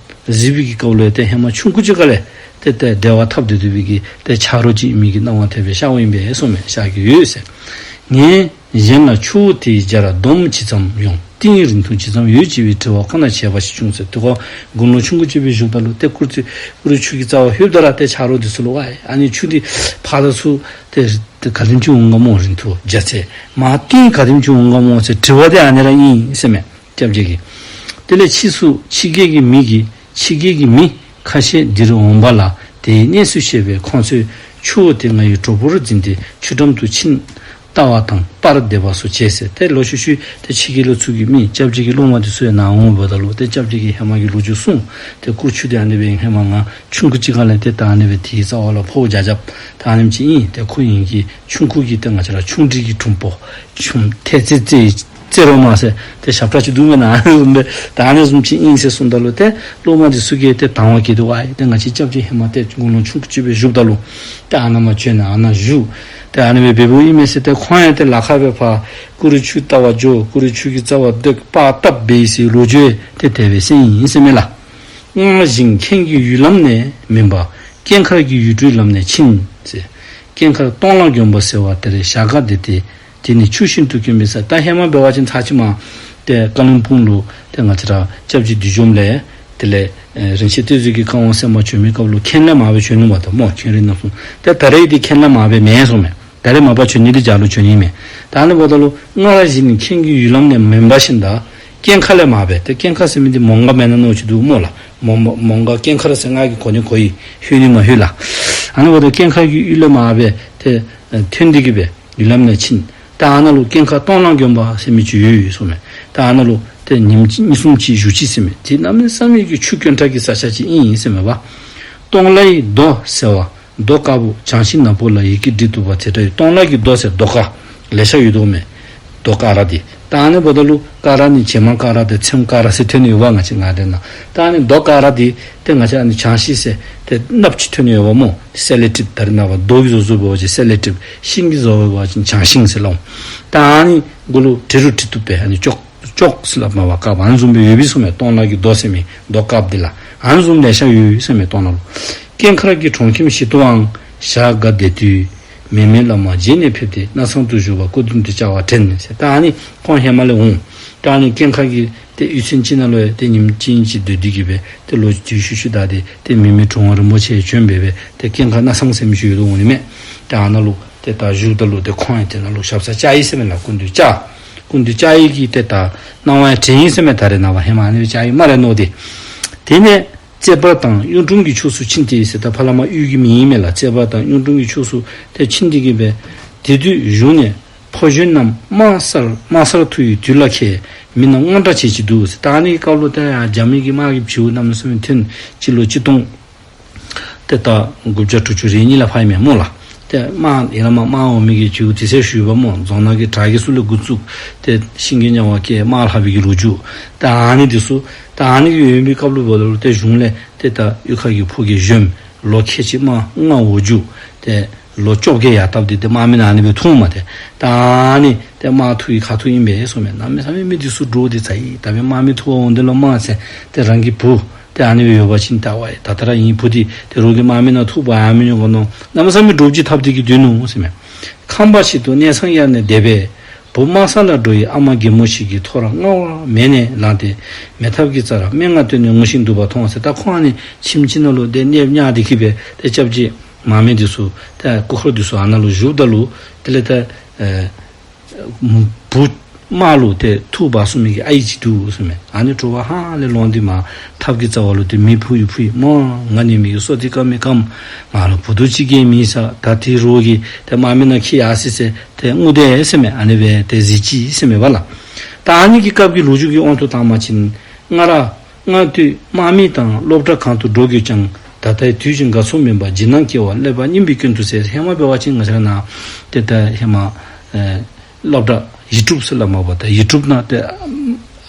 གཟིགས་པའི་གི་སྐབས་ལུ་ཏེ་ཧེ་མ་ཆུང་ཀུ་ཅིག་ཁར་ལས་ཏེ་ཏེ་བདེ་བ་ཐོབ་སྟེ་སྡོད་པའི་གི་ཏེ་ཆ་རོགས་ཅིག་ཨིན་མི་གི་སྣང་བ་དེ་སྦེ་ཤརཝ་ཨིན་པས་གསུངས་མས། ཤར་གྱི་ཡོད་ཟེར། ངས་གཞན་ལ་ཆུ་བོ་དེའི་རྒྱར་སྡོམ་ཇི་ཙམ་ཡོང་ཏིང་རིང་ཐུང་ཇི་ཙམ་ཡོད་ཅེས་པའི་དྲི་བ་ཁོ་ན་བྱས་པ་ཞིག་བྱུང་ཟེར། དེ་ཁར་དགུང་ལོ་ཆུང་ཀུ་ཅིག་སྦེ་བཞུགསཔ་ད་ལུ་ཏེ་ཀུ་རེ་ཀུ་རེ་ཆུ་གི་རྩ་བར་ལྷོདཔ་ད་ར་ཏེ་ཆ་རོགས་འདི་ཚུ་ལུ་ཝའི་ཨ་ནི་ཆུ་འདི་ཕར་དང་ཚུར་ཏེ་ཏེ་ག་དེམ་ཅིག་འོང་ག་སྨོ། རིང་ཐུང་རྒྱ་ཚད་མར་ཏིང་ག་དེམ་ཅིག་འོང་ག་སྨོ་ཟེར་དྲི་བ་དེ་ཨ་ནི་ར་ཨིན་ཟེར་མས། སྐྱབས་རྗེ་གིས། དེ་ལས་ཕྱིས་སུ་ཕྱི་རྒྱལ་གྱི་མི་གིས་ཕྱི་རྒྱལ་གྱི་མི་ཁ་ཤས་འདིར་འོང་བ་ལ་དེའི་གནས་ཚུལ་བཤད་པས། ཁོང་ཚོས་ཆུ་བོ་དེ་ང་ཡི་གྲོགས་པོར་འཛིན་ཏེ་ཆུ་འགྲམ་དུ་ཕྱིན་ལྟ་བ་དང་པར་འདེབས་པ་སོགས་བྱས་ཟེར། ཏེ་ལོག་ཤུལ་ཤུལ་ཏེ་ཕྱི་རྒྱལ་ལུ་ཚུར་གྱི་མི་སྐྱབས་རྗེ་གི་སློབ་མ་འདི་ཚུ་ཡང་ནཱ་འོངམ་ད་ལུ་ཏེ་སྐྱབས་རྗེ་གིས་ཧེ་མ་གི་ལོ་རྒྱུས་གསུངས། ཏེ་ཀུ་རེ་ཆུ་འདི་ཨ་ནི་སྦེ་ཧེ་མ་ང་ཆུང་ཀུ་ཅིག་ཁར་ལས་ཏེ་ད་ཨ་ནི་སྦེ་དེའི་རྩ་བར་ལུ་ཕོཝ་རྒྱག་རྐྱབ་ད་ཨ་ནེམ་ཅིག་ཨིན། ཏེ་ཁོ་ཨིན་གྱི་ཆུང་ཀུ་གི་ཏེ་ང་བཅས་ར་ཆུང་འདྲིས་ཀྱི་གྲོགས་པོ་ཆུང་ཐེ་ཙེ་ཙེ་ཙེ་རོ་མ་ཟེར་ཏེ་ཞབས་ཁྲ་ཅིག་འདུག་མེན་ན། ཨ་ནི་བཟུམ་སྦེ་ད་ཨ་ནི་བཟུམ་ཅིག་ཨིན་ཟེར་གསུངམ་ད་ལུ་ཏེ་སློབ་མ་འདི་ཚུ་གིས་ཏེ་དང་བ་བསྐྱེད་དེ་ཝའི་ཏེ་ང་བཅས་སྐྱབས་རྗེ་ཧེ་མ་ཏེ་དགུང་ལོ་ཆུང་ཀུ་ཅིག་སྦེ་བཞུགསཔ་ད་ལུ་ཏེ་ཨ་ནཱ་མར་བྱོན་ཨ་ནཱ་བཞུགས་ཏེ་ཨ་ནི་སྦེ་འབདཝ་ཨིན་མས་ཟེར། ཏེ་ཁོང་ཡང་ཏེ་ལ་ཁ་སྦེ་ཕར་ཀུ་རེ་ཆུ་ལྟ་བར་འགྱོ་ཀུ་རེ་ཆུ་གི་རྩ་བར་སྡོད་པར་བཏབ་པའི་ཟེར་ལོ་རྒྱུས་ཏེ་དེ་སྦེ་གསན་ཡི་ཟེར་མས་ལགས། སྔར་བཞིན་ཁྱེད་ཀྱི་ཡུལ་ལམ་ནས་མིན་པར་སྐྱེངས་མཁར་གྱི་ཡུལ་གྲུའི་ལམ་ནས་ཕྱིན་ཟེར། སྐྱེངས་མཁར་སྟོང་ལ་དགོན་པ་ཟེར་བ་དེར་ཞག་འགའ་བསྡད་དེ་དེ་ནི་ཆུ་ཤིན་ཏུ་དཀོན་པའི་ས། ད་ཧེ་མ་འབད་བ་ཅིན་ཚར་གཅིག་མར་ཏེ་ཀ་ལིམ་པོང་ལུ་ཏེ་ང་བཅས་ར་སྐྱབས་རྗེ་བདུད་འཇོམས་ལས་དེ་ལས་ཨེ་རིན་ཆེན་གཏེར་མཛོད་ཀྱི་བཀའ་དབང་གསན་པར་བྱོན་མི་སྐབས་ལུ་ཁེངས་ལས་མར་སྦེ་བྱོན་ནུག་པ་ད་སྨོ། ཁེངས་རིགས་རྣམ་གསུམ། ཏེ་ད་རེས་འདི་ཁེངས་ལས་མར་སྦེ་མེན་གསུངས་མས། ད་རེས་མ་པ་བྱོན་ནི་འདི་རྒྱབ་ལུ་བྱོན་ནི་མས། ད་ཨ་ནི་འབདཝ་ད་ལུ་སྔར་བཞིན་ཁྱེད་ཀྱི་ཡུལ་ལམ་ནས་མིན་པ་བཞིན་ད་སྐྱེངས་མཁར་ལས་མར་སྦེ་ཏེ་སྐྱེངས་མཁར་ཟེར་མི་འདི་མོང་སྒར་མེན་ན་མནོ་ཅིག་འདུག་སྨོ་ལགས། མོང་མོང་སྒར་སྐྱེངས་མཁར་ཟེར་ང་གིས་གོ་ནི་གོ་ཡི། ལྷོད་ནི་མ་ལྷོད་ལགས། ཨ་ནི་འབདཝ་ད་སྐྱེངས་མཁར་གྱི་ཡུལ་ལས་མར་སྦེ་ཏེ་ཨེ་ཐོན་ཏེ་གིས་སྦེ་ཡུལ་ལམ་ནས་ཕྱིན། ད་ཨ་ནཱ་ལུ་སྐྱེངས་མཁར་སྟོང་ལ་དགོན་པ་ཟེར་མི་ཅིག་ཡོད་ཡོད་གསུངས་མས། ད་ཨ་ནཱ་ལུ་ཏེ་ཉིནམ་གཅིག་གཉིས་གསུམ་ཅིག་བཞུགས་ཅི་ཟེར་མས། དེ་གནམ་མེད་ས་མེད་ཀྱི་ཆུ་དཀོན་དྲགས་ཀྱི་ས་ཆ་ཅིག་ཨིན་ཨིན་ཟེར་མས་པ། སྟོང་ལའི་རྡོ་ཟེར་བ་ རྡོ་དཀར་པོ་བྱང་ཤིང་ནག་པོ་ལ་ཡི་གེ་བྲིས་འདུག་པ་དེ་འདྲ་ཡོད། སྟོང་ལ་གི་རྡོ་ཟེར་རྡོ་དཀར་ལེ་ཤ་ཡོད་དོ་མས། རྡོ་དཀར་ར་དེ། ད་ཨ་ནི་འབདཝ་ད་ལུ་དཀར་ར་ནི་བྱེ་མ་དཀར་ར་དང་ཚེམ་དཀར་ར་ཟེར་ཐོན་ནི་ཡོདཔ་ང་བཅས་ང་རའི་ནང་། ད་ཨ་ནི་རྡོ་དཀར་ར་དེ་ཏེ་ང་བཅས་ཨ་ནི་བྱང་ཤིང་ཟེར་ཏེ་གནགཔོ་ཅིག་ཐོན་ནི་ཡོདཔ་སྨོ། སེ་ལེ་ཊིབ། ད་རེས་ནངས་པ་རྡོ་གིས་བཟོ་བཟོཝ་འབད་བ་ཅིན་སེ་ལེ་ཊིབ། ཤིང་གིས་བཟོ་བཟོཝ་འབད་བ་ཅིན་བྱང་ཤིང་ཟེར་སླབ་འོང་། ད་ཨ་ནི་གུ་ལུ་བྲི་རུང་བྲི་བཏུབ་པས། ཨ་ནི་ཅོག་ཅོག་ཟེར་སླབ་མས་པ། དཀརཔོ་ཨ་ནི་བཟུམ་སྦེ་ཡོད་པས་ཟེར་མས། སྟོང་ལ་གི་རྡོ་ཟེར་མི་རྡོ་དཀརཔོ་འདི་ལགས། ཨ་ནི་བཟུམ་ལེ་ཤ་ཡོད་ཟེར་མས་སྟོང་ལ་ལུ། ཀེང་ཁ་ར་གི་གྲོང་ཁྱིམ་ཞིག་ཏུའང་ཞག་འགའ་བསྡད་དུས་མེ་མེ་བླ་མ་རྗེས་ནས་ཕེབས་ཏེ་གནས་ཚང་དུ་བཞུགས་པ་སྐུ་མདུན་དུ་བཅར་བ་དྲན་ཟེར། ད་ཨ་ནི་ཁོང་ཧེ་མ་ལས་འོང་། ད་ཨ་ནི་ཀེང་ཁ་གི་ཏེ་གཡུས་ཚན་ཅིག་ནང་ལུ་ཡང་ཏེ་ཉིནམ་གཅིག་གཉིས་ཅིག་སྡོད་དེ་གི་སྦེ་ཏེ་ལོ་དུས་ཤུལ་ཤུལ་བདའ་སྟེ་ཏེ་མེ་མེ་གྲོང་པ་རིན་པོ་ཆེ་བྱོན་སྦེ་སྦེ་ཏེ་ཀེང་ཁ་གནས་ཚང་ཟེར་མི་ཅིག་ཡོད་དོ་འོང་ནི་མས། ཏེ་ཨ་ནཱ་ལུ་ཏེ་ད་བཞུགསཔ་ད་ལུ་ཏེ་ཁོང་ཡང་དེ་ནང་ལུ་ཞབས་སར་བཅར་ཡི་ཟེར་མས་ལགས། སྐུ་མདུན་བཅར། སྐུ་མདུན་བཅར་ཡི་གི་ཏེ་ད་གནང་བ་ཡང་དྲན་ཡི་ཟེར་མས། ད་རེས་ནངས་པ་ཧེ་མ་ཨ་ནི་སྦེ་བཅར་ཡི་སྨ་རེ་མནོ་སྟེ། དེ་ནས་རྩེ་བར་དང་གཡུང་དྲུང་གི་ཕྱོགས་སུ་ཕྱིན་ཏེ་ཟེར། ད་ཕར་ལས་མར་གཡུས་ཀྱི་མིང་ཨིན་མས་ལགས། རྩེ་བར་དང་གཡུང་དྲུང་གི་ཕྱོགས་སུ་ཏེ་ཕྱིན་ཏེ་གི་སྦེ་དེ་དུས་གཞུང་ནས་ཕོ་གཞོན་རྣམས་དམག་སར་དམག་སར་ཐུག་པའི་དུས་ལ་ཁད་མི་རྣམས་དངངས་སྐྲག་བྱེད་ཀྱི་འདུག་ཟེར། ད་ཨ་ནི་སྐབས་ལུ་ཏེ་ཡར་རྒྱ་མི་གི་དམག་གི་བྱིའུ་གནམ་མེད་ས་མེད་ཐོན། སྤྱི་ལོ་གཅིག་སྟོང་ཏེ་ད་དགུ་བརྒྱ་དྲུག་ཅུ་རེ་གཉིས་ལ་ཕར་ཨིན་མས་སྨོ་ལགས། ཏེ་དམག་ཡར་ལས་མར་དམག་འོང་མི་གི་བྱིའུ་དེ་ཚུ་ཞུཝ་སྨོ། རྫོང་ནང་གི་བྲག་གི་ཚུ་ལས་འགོ་བཙུགས་ཏེ་ཤིང་གི་གཉའ་བ་བཀལ་དམག་ལྷག་པའི་གི་ལོ་རྒྱུས། ད་ཨ་ནི་དེ་ཚུ་ད་ཨ་ནི་གི་ཡོད་པའི་སྐབས་ལུ་འབདཝ་ད་ལུ་ཏེ་གཞུང་ལས་ཏེ་ད་གཡུས་ཁ་གི་ཕོ་གི་གཞོནམ་ལོ་ཁལ་གཅིག་མར་མངའ་འོག་འགྱོ། ཏེ་ལོ་བཅོ་བརྒྱད་ཡར་བཏབ་སྟེ་ཏེ་དམག་མི་ནང་ཨ་ནི་སྦེ་འཐུཝ་མས། ཏེ་ད་ཨ་ནི་ཏེ་དམག་འཐུ་བའི་ཁ་ཐུག་ཨིན་པས་ཟེར་མས། གནམ་མེད་ས་མེད་མི་དེ་ཚུ་འདྲོག་སྟེ་ཚ་ཡི། ད་འབདན་དམག་མི་འཐུ་བར་འོང་དོ་ལོ་མས་ཟེར། ཏེ་རང་གི་བུ་ཏེ་ཨ་ནི་སྦེ་ཡོད་པ་ཅིན་ད་ཝའི་ད་ད་ར་ཨིན་བུ་འདི་ཏེ་རོགས་ཀྱི་དམག་མི་ནང་འཐུ་འབག་ཡར་མི་འགྱོ་ག་མནོ་གནམ་མེད་ས་མེད་འདྲོག་ཅིག་འཐབ་སྟེ་གི་སྡོད་ནུག་ཟེར་མས། ཁང་པ་ཞིག་ཏུ་གནས་ཚང་གཡར་ནས་བསྡད་པས། བུ་དམག་ས་ལ་འགྲོ་བའི་ཨ་མ་རྒན་མོ་ཞིག་གིས་ཐོ་རངས་སྔ་བ་མལ་ནས་ལངས་ཏེ་མེ་ཐབ་ཀྱི་རྩ་ར་སྨྲེ་སྔགས་བཏོན་ནས་ངུ་ཞིང་འདུག་པ་མཐོང་ཟེར། ད་ཁོང་ཨ་ནི་ཁྱིམ་ཅིག་ནང་ལུ་ཏེ་གནས་བརྙ་སྟེ་གི་སྦེ་ཏེ་སྐྱབས་རྗེ་མར་མེ་འདི་ཚུ་ཏེ་སྐུ་འཁོར་འདི་ཚུ་ཨ་ནཱ་ལུ་བཞུགསཔ་ད་ལུ་དེ་ལས་ཏེ་ཨེ་བུ་དམག་ལུ་ཏེ་འཐུ་འབག་ཚུགས་མི་གི་ཨའི་ཅིག་འདུག་ཟེར་མས། ཨ་ནི་དྲོ་པ་ཧ་ལས་ལོང་སྟེ་མར་ཐབ་ཀྱི་རྩ་བ་ལུ་ཏེ་མེ་ཕུ་ཡི་ཕུ་ཡི་སྨོ། ང་ནི་མི་གི་སོ་ཏི་སྐམ་མི་སྐམ། ང་ལུ་བུ་རྡོག་གཅིག་གིས་མེད་ས། ད་དེ་རོགས་ཀྱིས་ཏེ་དམག་མི་ནང་འཁྱིད་ཡར་སོ་ཡི་ཟེར་ཏེ་ངུ་དེས་ཟེར་མས། ཨ་ནི་སྦེ་ཏེ་གཟིགས་ཅི་ཟེར་མས་པ་ལགས། ད་ཨ་ནི་གི་སྐབས་ཀྱི་ལོ་རྒྱུས་ཀྱི་དབང་དུ་བཏང་བ་ཅིན་སྔར་སྔར་དུས་དམག་མི་དང་སློབ་གྲྭ་གང་དུ་འགྲོ་དགོས་ཀྱང་ད་ལྟའི་དུས་ཀྱི་དགའ་ཚོར་མིན་པར་འཇིགས་སྣང་སྐྱེ་བ་ཀླད་པ་རྙིང་པའི་སྐྱོན་དུ་ཟེར། ཧེ་མ་འབད་བ་ཅིན་ང་བཅས་ར་ནཱ་ཏེ་ད་ཧེ་མ་ཨེ་སློབ་གྲྭ་ཡིག་སྒྲུབ་ཟེར་སླབ་མས་པ། ད་ཡིག་སྒྲུབ་ནང་ཏེ་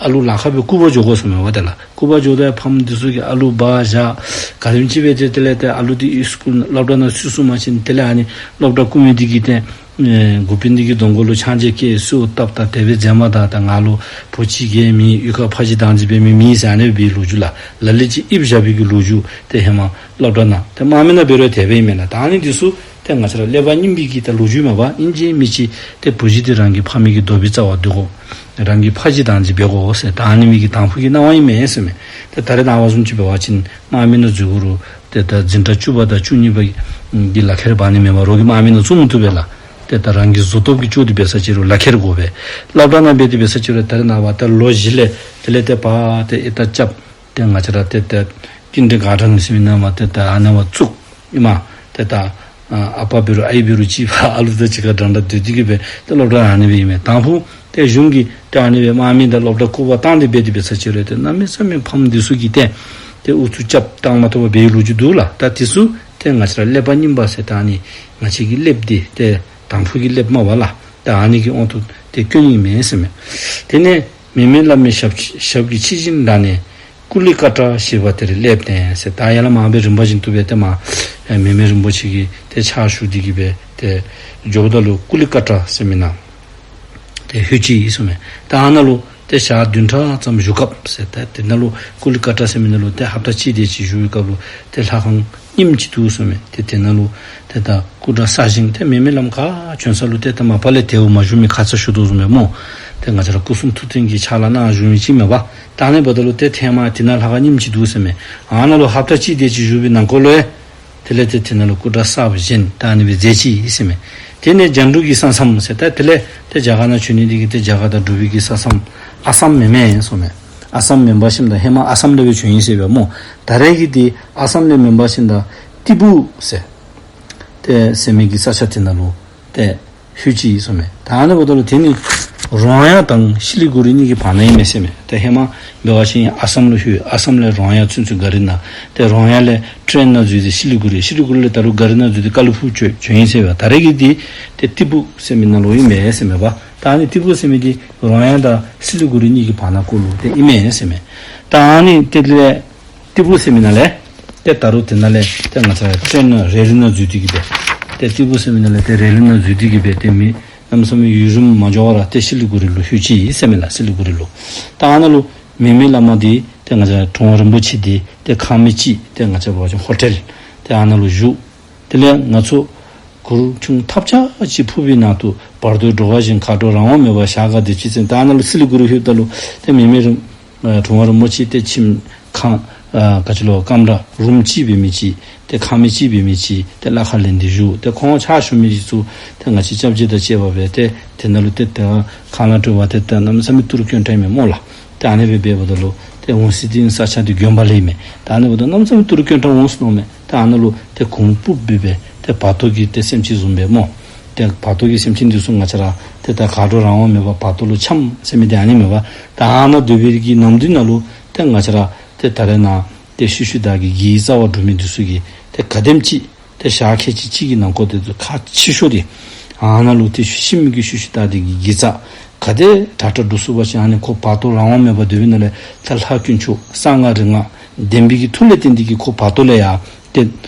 ཨ་ལུ་ལ་ཁ་སྦེ་སྐུ་པར་འགྱོ་དགོ་ཟེར་མས་པ། ཏེ་ལགས་སྐུ་པར་འགྱོཝ་ད་ཕམ་འདི་ཚུ་གིས་ཨ་ལུ་འབག་བཞག་ག་དེམ་ཅིག་སྦེ་ཏེ་དེ་ལས་ཏེ་ཨ་ལུ་འདི་སི་ཀུལ་སློབ་གྲྭ་ནང་ཚུད་ཚུགས་པ་ཅིན་དེ་ལས་ཨ་ནི་སློབ་གྲྭ་བཀུག་མི་འདི་གིས་ཏེ་ཨེ་འགོ་དཔོན་འདི་གི་གདོང་ཁ་ལུ་ཕྱག་མཇལ་བསྐྱལ་གསོལཝ་བཏབ་ད་དེ་སྦེ་མཛད་མ་ད་ད་ང་ལུ་བུ་གཅིག་གིས་མེད། གཡུས་ཁར་ཕ་གཞིས་བདག་འཛིན་འབད་མི་མེད་ཟེར་ཨ་ནི་སྦེ་ལོ་རྒྱུས་ལགས། ལ་ལུ་ཅིག་ཡིབ་བཞག་པའི་གི་ལོ་རྒྱུས་ཏེ་ཧེ་མ་སློབ་གྲྭ་ནང་ཏེ་དམག་མི་ནང་འབད་རུང་དེ་སྦེ་ཨིན་མས་ལགས། ད་ཨ་ནི་འདི་ཚུ་ཏེ་ང་བཅས་ར་ཀླད་པ་རྙིང་པའི་གི་ད་ལོ་རྒྱུས་མས་པ། ཨིན་ཅི་མིན་ཅི་ཏེ་བུ་གཞི་འདི་རང་གི་ཕ་མའི་གི་རྡོག་པའི་རྩ་བར་སྡོད་དགོ། རང་གི་ཕ་གཞིས་བདག་འཛིན་འབད་དགོ་ཟེར་ད་ཨ་ནི་མི་གི་དང་ཕུ་གི་གནང་བ་ཨིན་མས་ཟེར་མས། ཏེ་ད་རེས་ནངས་པ་བཟུམ་ཅིག་འབད་བ་ཅིན་དམག་མི་ནང་འཛུལ་དགོ་རུང་ཏེ་ད་འཛིན་གྲྭ་བཅུ་པ་དང་བཅུ་གཉིས་པ་གི་ལག་ཁྱེར་འབག་ནི་མེད་པར་རོགས་ཀྱི་དམག་མི་ནང་བཙུགས་མི་བཏུབ་པས་ལགས། ཏེ་ད་རང་གི་གཟུགས་སྟོབས་ཀྱིས་ལྕོགས་ཏེ་འབད་ས་ཅིག་རུང་ལག་ཁྱེར་དགོ་པས། སློབ་གྲྭ་ནང་འབད་དེ་འབད་ས་ཅིག་རུང་ད་རེས་ནངས་པ་ད་ལོ་བཞི་ལས་དེ་ལས་ཏེ་ཕར་ཏེ་ཨེ་ད་རྐྱབ། ཏེ་ང་བཅས་ར་ཏེ་ཏེ་ཀིན་ཌར་གཱར་ཌེན་ཟེར་མི་ནང་མར་ཏེ་ད་ཨ་ནཱ་མར་བཙུགས་ཨིན་མས། ཏེ་ད་ཨ་ཨ་པ་འབད་རུང་ཨའི་འབད་རུང་གཅིག་ཕར་ཨ་ལུ་དང་གཅིག་ཁར་འདྲན་འདྲ་སྡོད་དེ་གི་སྦེ་ཏེ་སློབ་གྲྭ་ཨ་ནི་སྦེ་ཨིན་མས། དང་ཕུ་ཏེ་གཞུང་གིས་ཏེ་ཨ་ནི་སྦེ་དམག་མི་དང་སློབ་གྲྭ་བཀུག་པར་བཏང་སྟེ་འབད་དེ་འབད་ས་ཅིག་རུང་ཏེ་གནམ་མེད་ས་མེད་ཕམ་འདི་ཚུ་གིས་ཏེ་ཏེ་ཨུ་ཚུགས་རྐྱབ་བཏང་མ་བཏུབ་པར་འབད་བའི་ལོ་རྒྱུས་འདུག་ལགས། ད་འདི་ཚུ་ཏེ་ང་བཅས་ར་ཀླད་པ་རྙིང་པ་ཟེར་ད་ཨ་ནི་ང་བཅས་ཀྱི་ཀླདཔ་འདི་ཏེ་དང་ཕུ་གི་ཀླདཔ་མས་པ་ལགས། ད་ཨ་ནི་གི་དབང་དུ་ཏེ་སྐྱོན་ཨིན་མས་ཟེར་མས། དེ་ནས་མེ་མེ་བླ་མའི་ཞབས་ཞབས་ཀྱི་ཕྱི་བཞིན་ལ་ནས་ཀུ་ལི་ཀ་ཏྲ་ཞེས་པ་དེར་སླེབས་ཏེ་ཟེར། ད་ཡར་ལས་མར་སྦེ་རིམ་པ་བཞིན་དུ་སྦེ་ཏེ་མར་ཨེ་མེ་མེ་རིན་པོ་ཆེ་གི་ཏེ་ཕྱག་ཞུ་སྟེ་གི་སྦེ་ཏེ་འགྱོཝ་ད་ལུ་ཀུ་ལི་ཀ་ཏྲ་ཟེར་མི་ནང་ཏེ་ལྷོད་ཅི་ཟེར་མས། ད་ཨ་ནཱ་ལུ་ཏེ་ཞག་བདུན་ཕྲག་ཙམ་བཞུགས་སྐབས་ཟེར། ད་དེ་ནང་ལུ་ཀུ་ལི་ཀ་ཏྲ་ཟེར་མི་ནང་ལུ་ཏེ་ཧབ་ཏ་གཅིག་དེ་ཅིག་བཞུགས་པའི་སྐབས་ལུ་ཏེ་ལྷ་ཁང་རྙིངམ་ཅིག་འདུག་ཟེར་མས། ཏེ་དེ་ནང་ལུ་ཏེ་ད་སྐུ་འདྲ་གསར་བཞེངས་ཏེ་མེ་མེ་བླམ་ག་བྱོན་ས་ལུ་ཏེ་ད་མ་པ་ལས་དལཝ་མ་བཞུགས་མི་ཁ་ཙ་ཞུ་དོ་བཟུམ་སྦེ་སྨོ། ཏེ་ང་བཅས་ར་སྐུ་གསུང་ཐུགས་རྟེན་གྱི་ཕྱག་ལཱ་གནང་བཞུགས་མི་ཅིག་མས་པ། ད་ཨ་ནི་འབདཝ་ད་ལུ་ཏེ་ཐེངས་མ་དེ་ནང་ལྷ་ཁང་རྙིངམ་ཅིག་འདུག་ཟེར་མས། ཨ་ནཱ་ལུ་ཧབ་ཏ་གཅིག་དེ་ཅིག་བཞུགས་པའི་ནང་འཁོད་ལུ་ཡང་དེ་ལས་ཏེ་དེ་ནང་ལུ་སྐུ་འདྲ་གསརཔ་བཞེངས་ད་ཨ་ནི་སྦེ་མཛད་ཅི་ཟེར་མས། དེ་ནས་རྒྱན་དྲུག་གི་ས་མཚམས་ཟེར། ད་དེ་ལས་ཏེ་རྒྱ་གར་ནང་བྱོན་ནི་དེ་གིས་ཏེ་རྒྱ་གར་དང་འབྲུག་པའི་གི་ས་མཚམས་ཨ་སམ་མེན་མས་ཟེར་མས། ཨ་སམ་མེན་པར་ཞིནམ་ད་ཧེ་མ་ཨ་སམ་ལས་སྦེ་བྱོན་ཡི་ཟེར་བས་སྨོ། ད་རེས་ཀྱི་འདི་ཨ་སམ་ལས་མེན་པར་ཞིནམ་ད་ཏི་པུ་ཟེར་ཏེ་ཟེར་མི་གི་ས་ཆ་དེ་ནང་ལུ་ཏེ་ལྷོད་ཅི་ཟེར་མས། ད་ཨ་ནི་འབདཝ་ད་ལུ་དེ་ནི་ རོང་ཡ་དང་སི་ལི་གུ་རི་གཉིས་ཀྱི་བར་ན་ཨིན་མས་ཟེར་མས། ཏེ་ཧེ་མ་འབད་བ་ཅིན་ཨ་སམ་ལུ་ལྷོད། ཨ་སམ་ལས་རོང་ཡ་ཚུན་ཚོད་གཱ་རི་ནང་། ཏེ་རོང་ཡ་ལས་ཊེན་ནང་འཛུལ་ཏེ་སི་ལི་གུ་རི། སི་ལི་གུ་རི་ལས་ད་རུང་གཱ་རི་ནང་འཛུལ་ཏེ་ཀ་ལི་ཕུག་བྱོན་བྱོན་ཡི་ཟེར་བ། ད་རེས་ཀྱི་འདི་ཏེ་ཏི་པུ་ཟེར་མི་ནང་ལུ་ཨིན་མས་ཟེར་མས་པ། ད་ཨ་ནི་ཏི་པུ་ཟེར་མི་འདི་རོང་ཡ་དང་སི་ལི་གུ་རི་གཉིས་ཀྱི་བར་ན་ཀོ་ལུ་ཏེ་ཨིན་མས་ཟེར་མས། ད་ཨ་ནི་ཏེ་ལས་ཏི་པུ་ཟེར་མི་ནང་ལས་ཏེ་ད་རུང་དེ་ནང་ལས་ཏེ་ང་བཅས་ཊེན་ནང་རེ་ལི་ནང་འཛུལ་ཏེ་གི་སྦེ། ཏེ་ཏི་པུ་ཟེར་མི་ནང་ལས་ཏེ་རེ་ལི་ནང་འཛུལ་ཏེ་གི་སྦེ་ཏེ་མི་གནམ་མེད་ས་མེད་ཡུན་རིངམོ་མ་འགྱོ་བར་ར་ཏེ་སི་ལི་གུ་རི་ལུ་ལྷོད་ཅི་ཟེར་མས་ལགས། སི་ལི་གུ་རི་ལུ། ད་ཨ་ནཱ་ལུ་མེ་མེ་བླ་མ་འདི་ཏེ་ང་བཅས་དྲུང་པ་རིན་པོ་ཆེ་འདི་ཏེ་ཁང་མིག་ཅིག་ཏེ་ང་བཅས་འབད་བ་ཅིན་ཧོ་ཊེལ་ཏེ་ཨ་ནཱ་ལུ་བཞུགས། དེ་ལས་ང་ཚུ་གུར་ཆུང་ཐབས་ཆག་ཅིག་ཕུབ་པའི་ནང་དུ། བར་དོའི་འགྲོ་བ་གཞན། མཁའ་འགྲོ་རང་དབང་མེད་པར། ཞག་འགའ་བདེ་སྐྱིད་ཅན། ད་ཨ་ནཱ་ལུ་སི་ལི་གུ་རི་ལྷོདཔ་ད་ལུ་ཏེ་མེ་མེ་རིན་ཨ་དྲུང་པ་རིན་པོ་ཆེ་ཏེ་ཁྱིམ་ཁང་ཨ་ག་ཅི་ལོ་ཀམ་ར་རུམ་ཅིག་འབད་མི་ཅིག་ཏེ་ཁང་མིག་ཅིག་འབད་མི་ཅིག་ཏེ་གླ་ཁར་ལེན་ཏེ་བཞུགས། ཏེ་ཁོང་ཕྱག་ཞུ་མི་ཅིག་ཚུ་ཏེ་ང་བཅས་སྐྱབས་རྗེ་དང་བཅས་པ་སྦེ་ཏེ་དེ་ནང་ལུ་ཏེ་ཏེ་ཁང་གླ་སྤྲོད་པ་ཏེ་ཏེ་གནམ་མེད་ས་མེད་ཏི་རུ་དཀོན་དྲགས་ཨིན་མས་སྨོ་ལགས། ཏེ་ཨ་ནི་སྦེ་འབདཝ་ད་ལུ་ཏེ་འོང་སི་ཏེ་ས་ཆ་འདི་དགོན་པ་ལས་ཨིན་མས། ཏེ་ཨ་ནི་འབདཝ་ད་གནམ་མེད་ས་མེད་ཏི་རུ་དཀོན་དྲགས་འོང་ཟེར་མནོཝ་མས། ཏེ་ཨ་ནཱ་ལུ་ཏེ་གུར་ཕུབ་སྦེ་སྦེ་ཏེ་བར་དོ་གི་ཏེ་སེམས་ཅན་བཟུམ་སྦེ་སྨོ། ཏེ་བར་དོ་གི་སེམས་ཅན་འདི་ཚུ་ང་བཅས་ར་ཏེ་ད་མཁའ་འགྲོ་རང་དབང་མེད་པར་བར་དོ་ལུ་འཁྱམས་ཟེར་མི་འདི་ཨ་ནི་མས་པ། ད་ཨ་ནཱ་སྡོད་པའི་གི་ནམ་དུས་ནང་ལུ་ཏེ་ང་བཅས་ར་ཏེ་ད་རེས་ནངས་ཏེ་ཤུལ་ཤུལ་བདག་གི་དགེ་བའི་རྩ་བ་སྒྲུབ་མི་འདི་ཚུ་གིས་ཏེ་ག་དེམ་ཅིག་ཏེ་ཞག་ཁལ་གཅིག་གཅིག་གི་ནང་འཁོད་དེ་ཚུ་ཁག་ཆེ་ཤོས་འདི་ཨ་ནཱ་ལུ་ཏེ་ཤུལ་ཤུལ་མི་གི་ཤུལ་ཤུལ་བདག་འདི་གི་དགེ་རྩ་ག་དེ་དྲག་དྲག་སྒྲུབ་ཚུགས་པ་ཅིན་ཨ་ནི་ཁོ་བར་དོ་རང་དབང་མེད་པར་སྡོད་པའི་ནང་ལས་ད་ལྷ་དཀོན་མཆོག་གསང་སྔགས་རིག་སྔགས་བདེན་པའི་གི་མཐུ་ལས་བརྟེན་ཏེ་གི་ཁོ་བར་དོ་ལས་ཡར་ཏེ་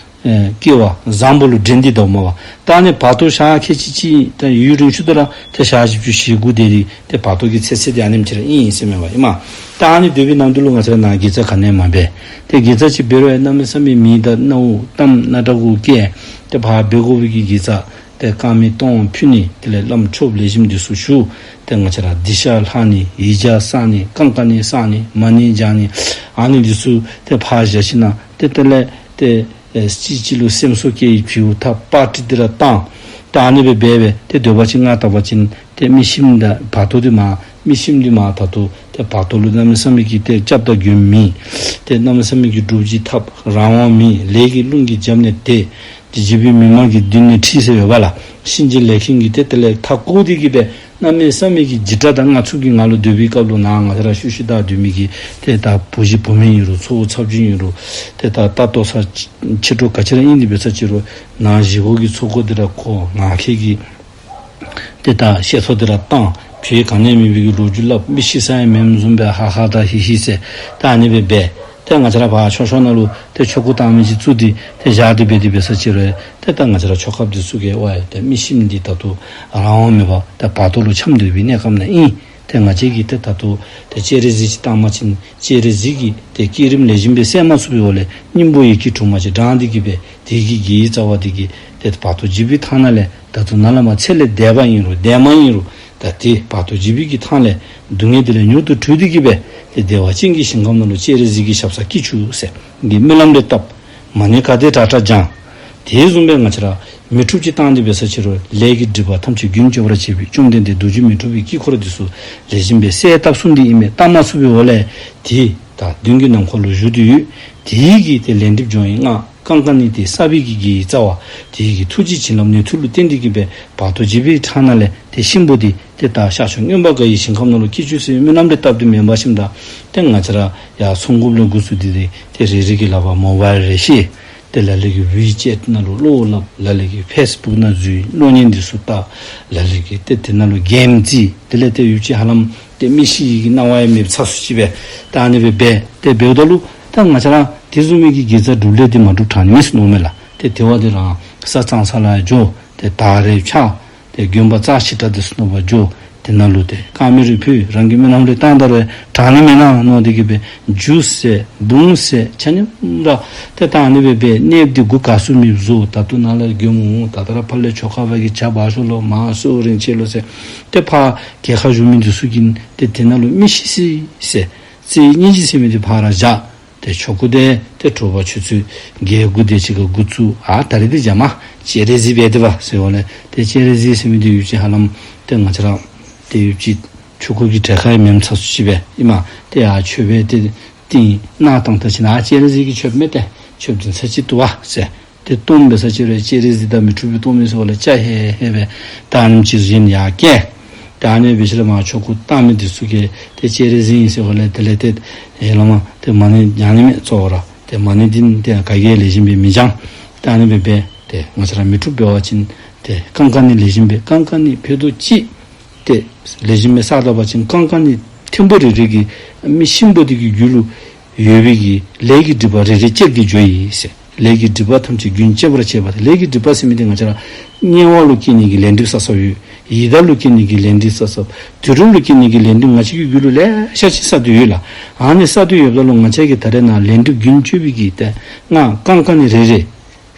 ཨེ་སྐྱེ་བ་བཟང་པོ་ལུ་འདྲེན་ཏེ་འདུག་མས་པ། ད་ཨ་ནི་བར་དོ་ཞག་ཁལ་གཅིག་གཅིག་ད་ཡུན་རིང་ཤོས་དེ་ར་ཏེ་ཞག་བཞི་བཅུ་ཞེ་དགུ་དེ་རེ་ཏེ་བར་དོ་གི་ཚེ་ཚད་དེ་ཨ་ནེམ་ཅིག་ར་ཨིན་ཟེར་མས་པ་ཨིན་མས། ད་ཨ་ནི་སྡོད་པའི་ནང་དུ་ལུ་ང་བཅས་ར་ནཱ་དགེ་རྩ་ག་ནི་ཡང་མ་འབད། ཏེ་དགེ་རྩ་ཅིག་འབད་རུང་ཡང་གནམ་མེད་ས་མེད་མི་དང་གནམ་གཏམ་སྣ་དྲག་གུ་སྐད་ཏེ་ཕར་འབད་དགོ་པའི་གི་དགེ་རྩ་ཏེ་དཀར་མེ་སྟོང་ཕུལ་ནི། དེ་ལས་བླམ་ཆོསཔ་ལེགས་ཤོམ་འདི་ཚུ་ཞུ། ཏེ་ང་བཅས་ར་སྡིག་བཤགས་ལྷག་ནི་ཡིག་བརྒྱ་བསག་ནི་ཀམ་ཀ་ནི་བསག་ནི་མ་ཎི་བགྱང་ནི་ཨ་ནི་འདི་ཚུ་ཏེ་ཕར་བཞག་ཞིནམ་ཏེ་དེ་ལས་ཏེ་ཨེ་གཅིག་གཅིག་ལུ་སེམས་གསོ་བསྐྱེད་ཡི་བྱིའུ་ཐབ་པར་ཊི་འདི་ར་བཏང་། ཏེ་ཨ་ནི་སྦེ་འབད་སྦེ་ཏེ་སྡོད་པ་ཅིན་ང་བལྟ་བ་ཅིན་ཏེ་མི་ཤིམ་དང་བར་དོ་འདི་མར་མི་ཤིམ་འདི་མར་ད་ལྟོ་ཏེ་བར་དོ་ལུ་གནམ་མེད་ས་མེད་ཀྱི་ཏེ་སྐྱབས་དང་མགོན་མེད། ཏེ་གནམ་མེད་ས་མེད་ཀྱི་སྒྲུབ་བྱེད་ཐབ་རང་དབང་མེད། ལས་ཀྱི་རླུང་གིས་རྒྱབ་ནས་དེད། ཏེ་བྱིས་པའི་མི་མང་གི་མདུན་ནས་ཁྲིད་ཟེར་ཡོདཔ་ལགས། གཤིན་རྗེ་ལས་མཁན་གྱིས་ཏེ་དེ་ལས་མཐའ་བསྐོར་ཏེ་གི་སྦེ་གནམ་མེད་ས་མེད་ཀྱི་འཇིགས་སྐྲག་དང་དངངས་འཚབ་ཀྱི་ངང་ལུ་སྡོད་པའི་སྐབས་ལུ་ནཱ་ང་བཅས་ར་ཤུལ་ཤུལ་བདའ་སྡོད་མི་གི་ཏེ་ད་བུ་གཞི་བུ་མེན་ཨིན་རུང་ཚ་བོ་ཚ་བྱིན་ཨིན་རུང་ཏེ་ད་ལྟ་ལྟོ་ཚང་ཕྱི་དྲོ་ག་ཅི་ར་ཨིན་ཏེ་འབད་ས་ཅི་རུང་ནཱ་བཞེས་སྒོ་གི་ཚོགས་འཁོར་འདི་ར་བསྐོར། ངག་འཁྱལ་གྱི་ཏེ་ད་བཤད་ཚོགས་འདི་ར་བཏང་། བོད་ག་ནི་ཡང་མེད་པའི་གི་ལོ་རྒྱུས་སླབ། མི་ཤི་ས་ཡང་མེནམ་བཟུམ་སྦེ་ཧ་ཧ་དང་ཧི་ཧི་ཟེར་ད་ཨ་ནི་སྦེ་འབད། ཏེ་ང་བཅས་ར་ཕར་ཕྱོགས་ཕྱོགས་ནང་ལུ་ཏེ་ཆོ་ག་བཏང་མི་ཅིག་བཙུགས་ཏེ་ཏེ་བཞག་སྟེ་འབད་དེ་འབད་ས་ཅི་རུང་ཏེ་ད་ང་བཅས་ར་ཆོ་གཔ་འདི་ཚུ་གིས་ཝའི་ཏེ་མི་ཤིམ་འདི་ད་ལྟོ་རང་དབང་མེད་པར་ཏེ་བར་དོ་ལུ་འཁྱམས་སྡོད་པའི་གནས་སྐབས་ནང་ཨིན། ཏེ་ང་བཅས་ཀྱིས་ཏེ་ད་ལྟོ་ཏེ་སྤྱན་རས་གཟིགས་ཅིག་བཏང་པ་ཅིན་སྤྱན་རས་གཟིགས་ཀྱིས་ཏེ་བསྐྱེད་རིམ་ལེགས་ཤོམ་སྦེ་གསལ་མ་ཚུགས་པའི་འོག་ལས་སྙིང་པོ་ཡི་གེ་དྲུག་མ་ཅིག་བགྲངས་ཏེ་གི་སྦེ་དེ་གི་དགེ་བའི་རྩ་བ་དེ་གིས་ཏེ་བར་དོ་འཇིགས་པའི་ཐང་ནང་ལས་ད་ལྟོ་ནཱ་ལས་མར་ཚེ་ལས་འདས་པ་ཨིན་རུང་འདས་མ་ཨིན་རུང་ད་ཏེ་བར་དོ་འཇིགས་པའི་གི་ཐང་ལས་སྡུག་བསྔལ་དེ་ལས་མྱུར་དུ་གྲོལ་ཏེ་གི་སྦེ་ཏེ་བདེ་བ་ཅན་གྱི་ཞིང་ཁམས་ནང་ལུ་སྤྱན་རས་གཟིགས་ཀྱི་ཞབས་སར་སྐྱེ་བཅུག་ཟེར་གྱི་སྨོན་ལམ་རེ་བཏབ། མ་ཎི་ག་དེ་དྲག་དྲག་བགྱང་། དེ་བཟུམ་སྦེ་ང་བཅས་ར་མི་འཁྲུགས་ཅིག་བཏང་སྟེ་འབད་ས་ཅི་རུང་ལས་ཀྱི་སྒྲིབ་པ་ཐམས་ཅད་རྒྱུན་གཅོད་པར་བྱེད་པའི་བཅོམ་ལྡན་འདས་རྡོ་རྗེ་མི་འཁྲུགས་པའི་དཀྱིལ་འཁོར་འདི་ཚུ་ལེགས་ཤོམ་སྦེ་གསལ་བཏབ་ཚུགས་ནི་ཨིན་མས། བཏབ་མ་ཚུགས་པའི་འོག་ལས་ཏེ་ད་མདུན་གྱི་ནམ་མཁའ་ལུ་བཞུགས་ཏེ་ཡོད། དེ་གིས་ཏེ་ལས་སྒྲིབ་སྦྱོང་བའི་སྔགས་ཀམ་ཀ་ནི་ཏེ་བསགས་པའི་གི་དགེ་བའི་རྩ་བ་དེ་གི་ཐུགས་རྗེ་བྱིན་རླབས་ནུས་མཐུ་ལུ་བརྟེན་ཏེ་གི་སྦེ་བར་དོ་འཇིགས་པའི་ཐང་ནང་ལས་ཏེ་གཤིན་པོ་འདི་ཏེ་ད་ཤར་ཕྱོགས་མངོན་པར་དགའ་བའི་ཞིང་ཁམས་ནང་ལུ་སྐྱེ་བཅུག་ཟེར་སྨོན་ལམ་རེ་བཏབ་སྟེ་མེན་པར་ཞིནམ་ད་ཏེ་ང་བཅས་ར་ཡར་ཚོགས་འགོཔ་ལས་འགོ་བཙུགས་ཏེ་ཏེ་ཏེ་རེ་རེ་གི་ལག་པར་མོ་བཱའིལ་རེ་བཤེད། ཏེ་ལ་ལུ་གིས་ཝི་ཅེཊ་ནང་ལུ་བློ་སླབ། ལ་ལུ་གིས་ཕེསི་བུཀ་ནང་འཛུལ་གློག་བརྙན་འདི་ཚུ་བལྟ། ལ་ལུ་གིས་ཏེ་དེ་ནང་ལུ་གེམ་རྩེད། དེ་ལས་ཏེ་ཡུདཔ་ཅིག་ཧ་ལམ་ཏེ་མི་ཤི་ནི་གི་སྣང་བ་ཡང་མེདཔ་ཚ་སུ་ཅིག་སྦེ་ད་ཨ་ནི་སྦེ་འབད། ཏེ་འབདཝ་ད་ལུ་ད་ང་བཅས་ར་དེ་བཟུམ་མའི་གི་དགེ་རྩ་སྒྲུབ་ལས་འདི་མ་སྒྲུབ་དྲག་ནི་མེད་ཟེར་མནོཝ་མས་ལགས། ཏེ་དེ་བ་འདི་ར་ས་གཙང་ས་ལ་འགྱོ། ཏེ་དར་རེ་འཕྱར། ཏེ་དགོན་པ་རྩ་ཆེ་དྲགས་འདི་ཚུ་ནང་ཕར་འགྱོ། དེ་ནང་ལུ་ཏེ་དཀར་མེ་རེ་ཕུལ། རང་གིས་སྨོན་ལམ་རེ་བཏང་ད་རུང་དྲག་ནི་མེན་ན་མནོ་སྟེ་གི་སྦེ་རྒྱུགས་ཟེར་བུང་ཟེར་ཆ་མཉམ་ར་ཏེ་ད་ཨ་ནི་སྦེ་འབད། གནསཔོ་འདི་མགུ་ག་སུ་མེདཔ་བཟོ། ད་ལྟོ་ནཱ་ལས་མགྱོནམ་འོང་། ད་ལྟོ་ར་ཕར་ལས་ཆོ་ག་པ་གིས་ཇ་འབག་ཤོག་ལོ། མར་གསོལཝ་རིན་ཆེ་ལོ་ཟེར། ཏེ་ཕར་གྱལ་ཁར་བཞུགས་མི་འདི་ཚུ་གིས་ཏེ་དེ་ནང་ལུ་མི་ཤི་སི་ཟེར་རྩེད་སྙིང་རྗེ་ཟེར་མི་འདི་ཕར་བཞག། ཏེ་ཆོ་ག་འདི་ཏེ་དྲོ་པ་ཆུ་ཚོད་བརྒྱད་དགུ་དེ་ཅིག་ཁར་འགོ་བཙུགས། ཨ་ད་རིས་འདི་འཇམ་མ་སྤྱན་རས་གཟིགས་འབད་དེ་འབད་ཟེར་འོང་ལས། ཏེ་སྤྱན་རས་གཟིགས་ཟེར་མི་འདི་ཡུདཔ་ཅིག་ཧ་ལམ་ཏེ་ང་བཅས་ར་ཏེ་ཡུདཔ་ཅིག་ཆོ་ག་གི་གྲལ་ཁར་ཡང་མེནམ་ཚ་སུ་ཅིག་སྦེ་ཨིན་མས། ཏེ་ཡར་མཆོད་པའི་ཏེ་ཏིང་གནང་བཏང་ད་ཅིག་ནང་སྤྱན་རས་གཟིགས་ཀྱི་མཆོདཔ་མས། ཏེ་མཆོདཔ་འདི་ཚར་གཅིག་བཏུབ་པས་ཟེར། ཏེ་བཏུབ་པས་ཟེར་ཅི་རུང་སྤྱན་རས་གཟིགས་དང་མི་འཁྲུགས་པའི་བཏུབ་མས་ཟེར་འོང་ལས་ཅ་ཧེ་ཧེ་སྦེ་ད་ཨ་ནེམ་ཅིག་བཞིན་ཡར་བསྐྱལ། ད་ཨ་ནི་སྦེ་ཞིནམ་ལས་མར་ཆོ་ག་བཏང་མི་འདི་ཚུ་གིས་ཏེ་སྤྱན་རས་གཟིགས་ཨིན་ཟེར་བ་ལས་དེ་ལས་ཏེ་ཡར་ལས་མར་ཏེ་མ་ཎི་བགྱང་ནི་མས་གཙོ་བོ་ར། ཏེ་མ་ཎི་འདི་ཏེ་ག་གིས་ལེགས་ཤོམ་སྦེ་མི་བགྱང་། ད་ཨ་ནི་སྦེ་འབད་ཏེ་ང་བཅས་ར་མི་འཁྲུགས་འབད་བ་ཅིན་ཏེ་ཀང་ཀ་ནི་ལེགས་ཤོམ་སྦེ་ཀང་ཀ་ནི་ཕུད་རྡོག་གཅིག་ཏེ་ལེགས་ཤོམ་སྦེ་བསགས་ད་པ་ཅིན་ཀང་ཀ་ནི་ཐེམ་པོ་རེ་རེ་གིས་མི་གཤིན་པོ་འདི་གི་རྒྱུད་ལུ་ཡོད་པའི་གི་ལས་ཀྱི་སྒྲིབ་པ་རེ་རེ་བཅད་དེ་འགྱོཝ་ཨིན་ཟེར། ལས་ཀྱི་སྒྲིབ་པ་ཐམས་ཅད་རྒྱུན་བཅད་པར་བྱེད་པ་སྟེ། ལས་ཀྱི་སྒྲིབ་པ་ཟེར་མི་འདི་ང་བཅས་ར་དམྱལ་བ་ལུ་སྐྱེ་ནི་གི་ལས་སྒྲིབ་བསགས་བསགསཔ་ཡོད། ཡི་དྭགས་ལུ་སྐྱེ་ནི་གི་ལས་སྒྲིབ་བསགས་བསགསཔ། དུད་འགྲོ་ལུ་སྐྱེ་ནི་གི་ལས་སྒྲིབ་ང་བཅས་ཀྱི་རྒྱུད་ལུ་ལེ་ཤ་ཅིག་བསགས་ཏེ་ཡོད་ལགས། ཨ་ནི་བསགས་ཏེ་ཡོདཔ་ད་ལུ་ང་བཅས་ཀྱིས་ད་རེས་ནཱ་ལས་སྒྲིབ་རྒྱུན་གཅོད་པའི་གི་ཏེ་ང་ཀང་ཀ་ནི་རེ་རེ་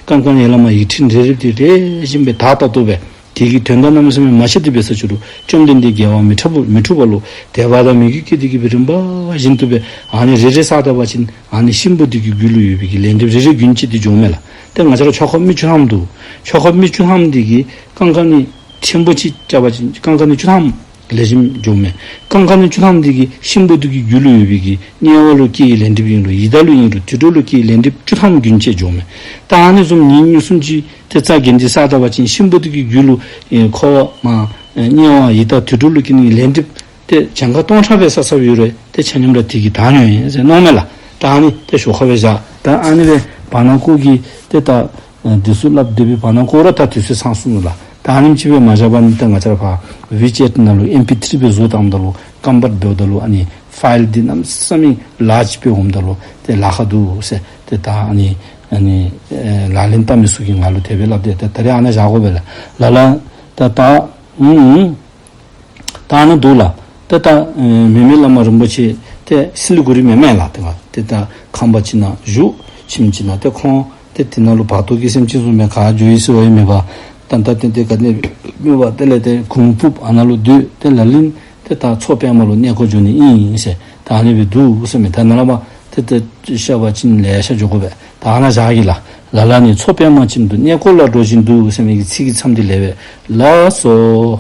ཀང་ཀ་ནི་ཡར་ལས་མར་ཡིག་ཕྲེང་རེ་རེ་དེ་རེ་བཞིན་སྦེ་དག་དག་ཏོ་སྦེ་དེ་གི་དོན་དག་གནམ་མེད་ས་མེད་མ་ཤེས་ཏེ་འབད་ས་ཅིག་རུང་བཅོམ་ལྡན་འདས་རྒྱལ་བ་མི་འཁྲུགས་པ་མི་འཁྲུགས་པ་ལུ་དད་པ་དང་མོས་གུས་བསྐྱེད་དེ་གི་སྦེ་རིམ་པ་བཞིན་དུ་སྦེ་ཨ་ནི་རེ་རེ་བསགས་ད་པ་ཅིན་ཨ་ནི་གཤིན་པོ་འདི་གི་རྒྱུད་ལུ་ཡོད་པའི་གི་ལས་སྒྲིབ་རེ་རེ་རྒྱུན་བཅད་དེ་འགྱོཝ་མས་ལགས། ཏེ་ང་བཅས་ར་ཆོ་ག་མི་བཅུ་ཐམ་འདུག། ཆོ་ག་མི་བཅུ་ཐམ་འདི་གིས་ཀང་ཀ་ནི་ཕྲན་བུ་ཅིག་བཅད་པ་ཅིན་ཀང་ཀ་ནི་བཅུ་ཐམ་ལེགས་ཤོམ་འགྱོཝ་མས། ཀང་ཀ་ནི་བཅུ་ཐམ་འདི་གིས་གཤིན་པོ་འདི་གི་རྒྱུད་ལུ་ཡོད་པའི་གི་དམྱལ་བ་ལུ་སྐྱེ་བའི་ལས་སྒྲིབ་ཨིན་རུང་ཡི་དྭགས་ལུ་ཨིན་རུང་དུད་འགྲོ་ལུ་སྐྱེ་བའི་ལས་སྒྲིབ་བཅུ་ཐམ་རྒྱུན་བཅད་འགྱོཝ་མས། ད་ཨ་ནི་བཟུམ་ཉིནམ་གཉིས་གསུམ་ཅིག་ཏེ་རྩ་འགེངས་ཏེ་བསགས་ད་པ་ཅིན་གཤིན་པོ་འདི་གི་རྒྱུད་ལུ་ཨེ་འཁོར་བ་མར་ཨེ་དམྱལ་བ་ཡི་དྭགས་དུད་འགྲོ་ལུ་སྐྱེ་ནི་གི་ལས་སྒྲིབ་ཏེ་གྱངས་ཁ་སྟོང་ཕྲག་སྦེ་བསགས་བསགསཔ་ཡོད་རུང་ཏེ་ཆ་མཉམ་ར་དེ་གིས་དག་ནི་ཨིན་ཟེར་མནོཝ་མས་ལགས། ད་ཨ་ནི་ཏེ་ཞོར་ཁར་སྦེ་བཞག། ད་ཨ་ནི་སྦེ་བར་ན་ཀོ་གི་ཏེ་ད་ཨ་འདི་ཚུ་སླབ་སྡོད་པའི་བར་ན་ཀོ་ར་ད་དུས་ཚོད་ཚང་སོང་ནུག་ལགས། ད་ཨ་ནེམ་ཅིག་སྦེ་མ་བཞག་པར་ནི་ད་ང་བཅས་ར་ཕར་ཝི་ཅེཊ་ནང་ལུ་ཨེམ་པི་ཐི་རི་སྦེ་བཟོ་བཏངམ་ད་ལུ་ཀམ་པཊ་འབདཝ་ད་ལུ་ཨ་ནི་ཕའིལ་འདི་གནམ་མེད་ས་མེད་ལཱརཇ་སྦེ་འོངམ་ད་ལུ་ཏེ་ལཱ་ཁག་འདུག་ཟེར། ཏེ་ད་ཨ་ནི་ཨ་ནི་ཨེ་ལག་ལེན་བསྟར་མི་ཚུ་གིས་ང་ལུ་དེ་སྦེ་སླབ་སྟེ་ད་ད་རེས་ཨ་ནཱ་བཞག་དགོ་པས་ལགས། ལ་ལ་ད་ད་ཨུམ་ཨུམ། ད་ཨ་ནཱ་འདུག་ལགས། ཏེ་ད་ཨེ་མེ་མེ་བླ་མ་རིན་པོ་ཆེ་ཏེ་སི་ལི་གུ་རི་མེན་མས་ལགས། ཏེ་ད་ཏེ་ད་ཁང་པ་ཅིག་ནང་བཞུགས། ཁྱིམ་ཅིག་ནང་ཏེ་ཁོང་ཏེ་དེ་ནང་ལུ་བར་དོ་གི་སེམས་ཅན་བཟུམ་སྦེ་ག་འགྱོ་ཡི་ཟེར་བ་ཡང་མེད་པར་ཏན་ཏན་ཏན་ཏན་ག་ནི་མེད་པར་དེ་ལས་ཏེ་གུང་ཕུབ་ཨ་ནཱ་ལུ་སྡོད། ཏེ་ལ་ལིན་ཏེ་ད་མཚོ་པདྨ་ལུ་གནས་སྐོར་འགྱོ་ནི་ཨིན་ཟེར། ད་ཨ་ནི་སྦེ་འདུག་ཟེར་མས། ད་ནཱ་ལས་མར་ཏེ་ཏེ་ཤ་བ་ཅིན་ལེ་ཤ་འགྱོ་དགོ་པས། ད་ཨ་ནཱ་བཞག་གེ་ལགས། ལ་ལ་ནི་མཚོ་པདྨ་ཅན་དུ་གནས་སྐོར་ལ་འགྲོ་བཞིན་འདུག་ཟེར་མི་གི་ཚིག་གི་མཚམས་འདི་ལས་སྦེ་ལགས་སོ།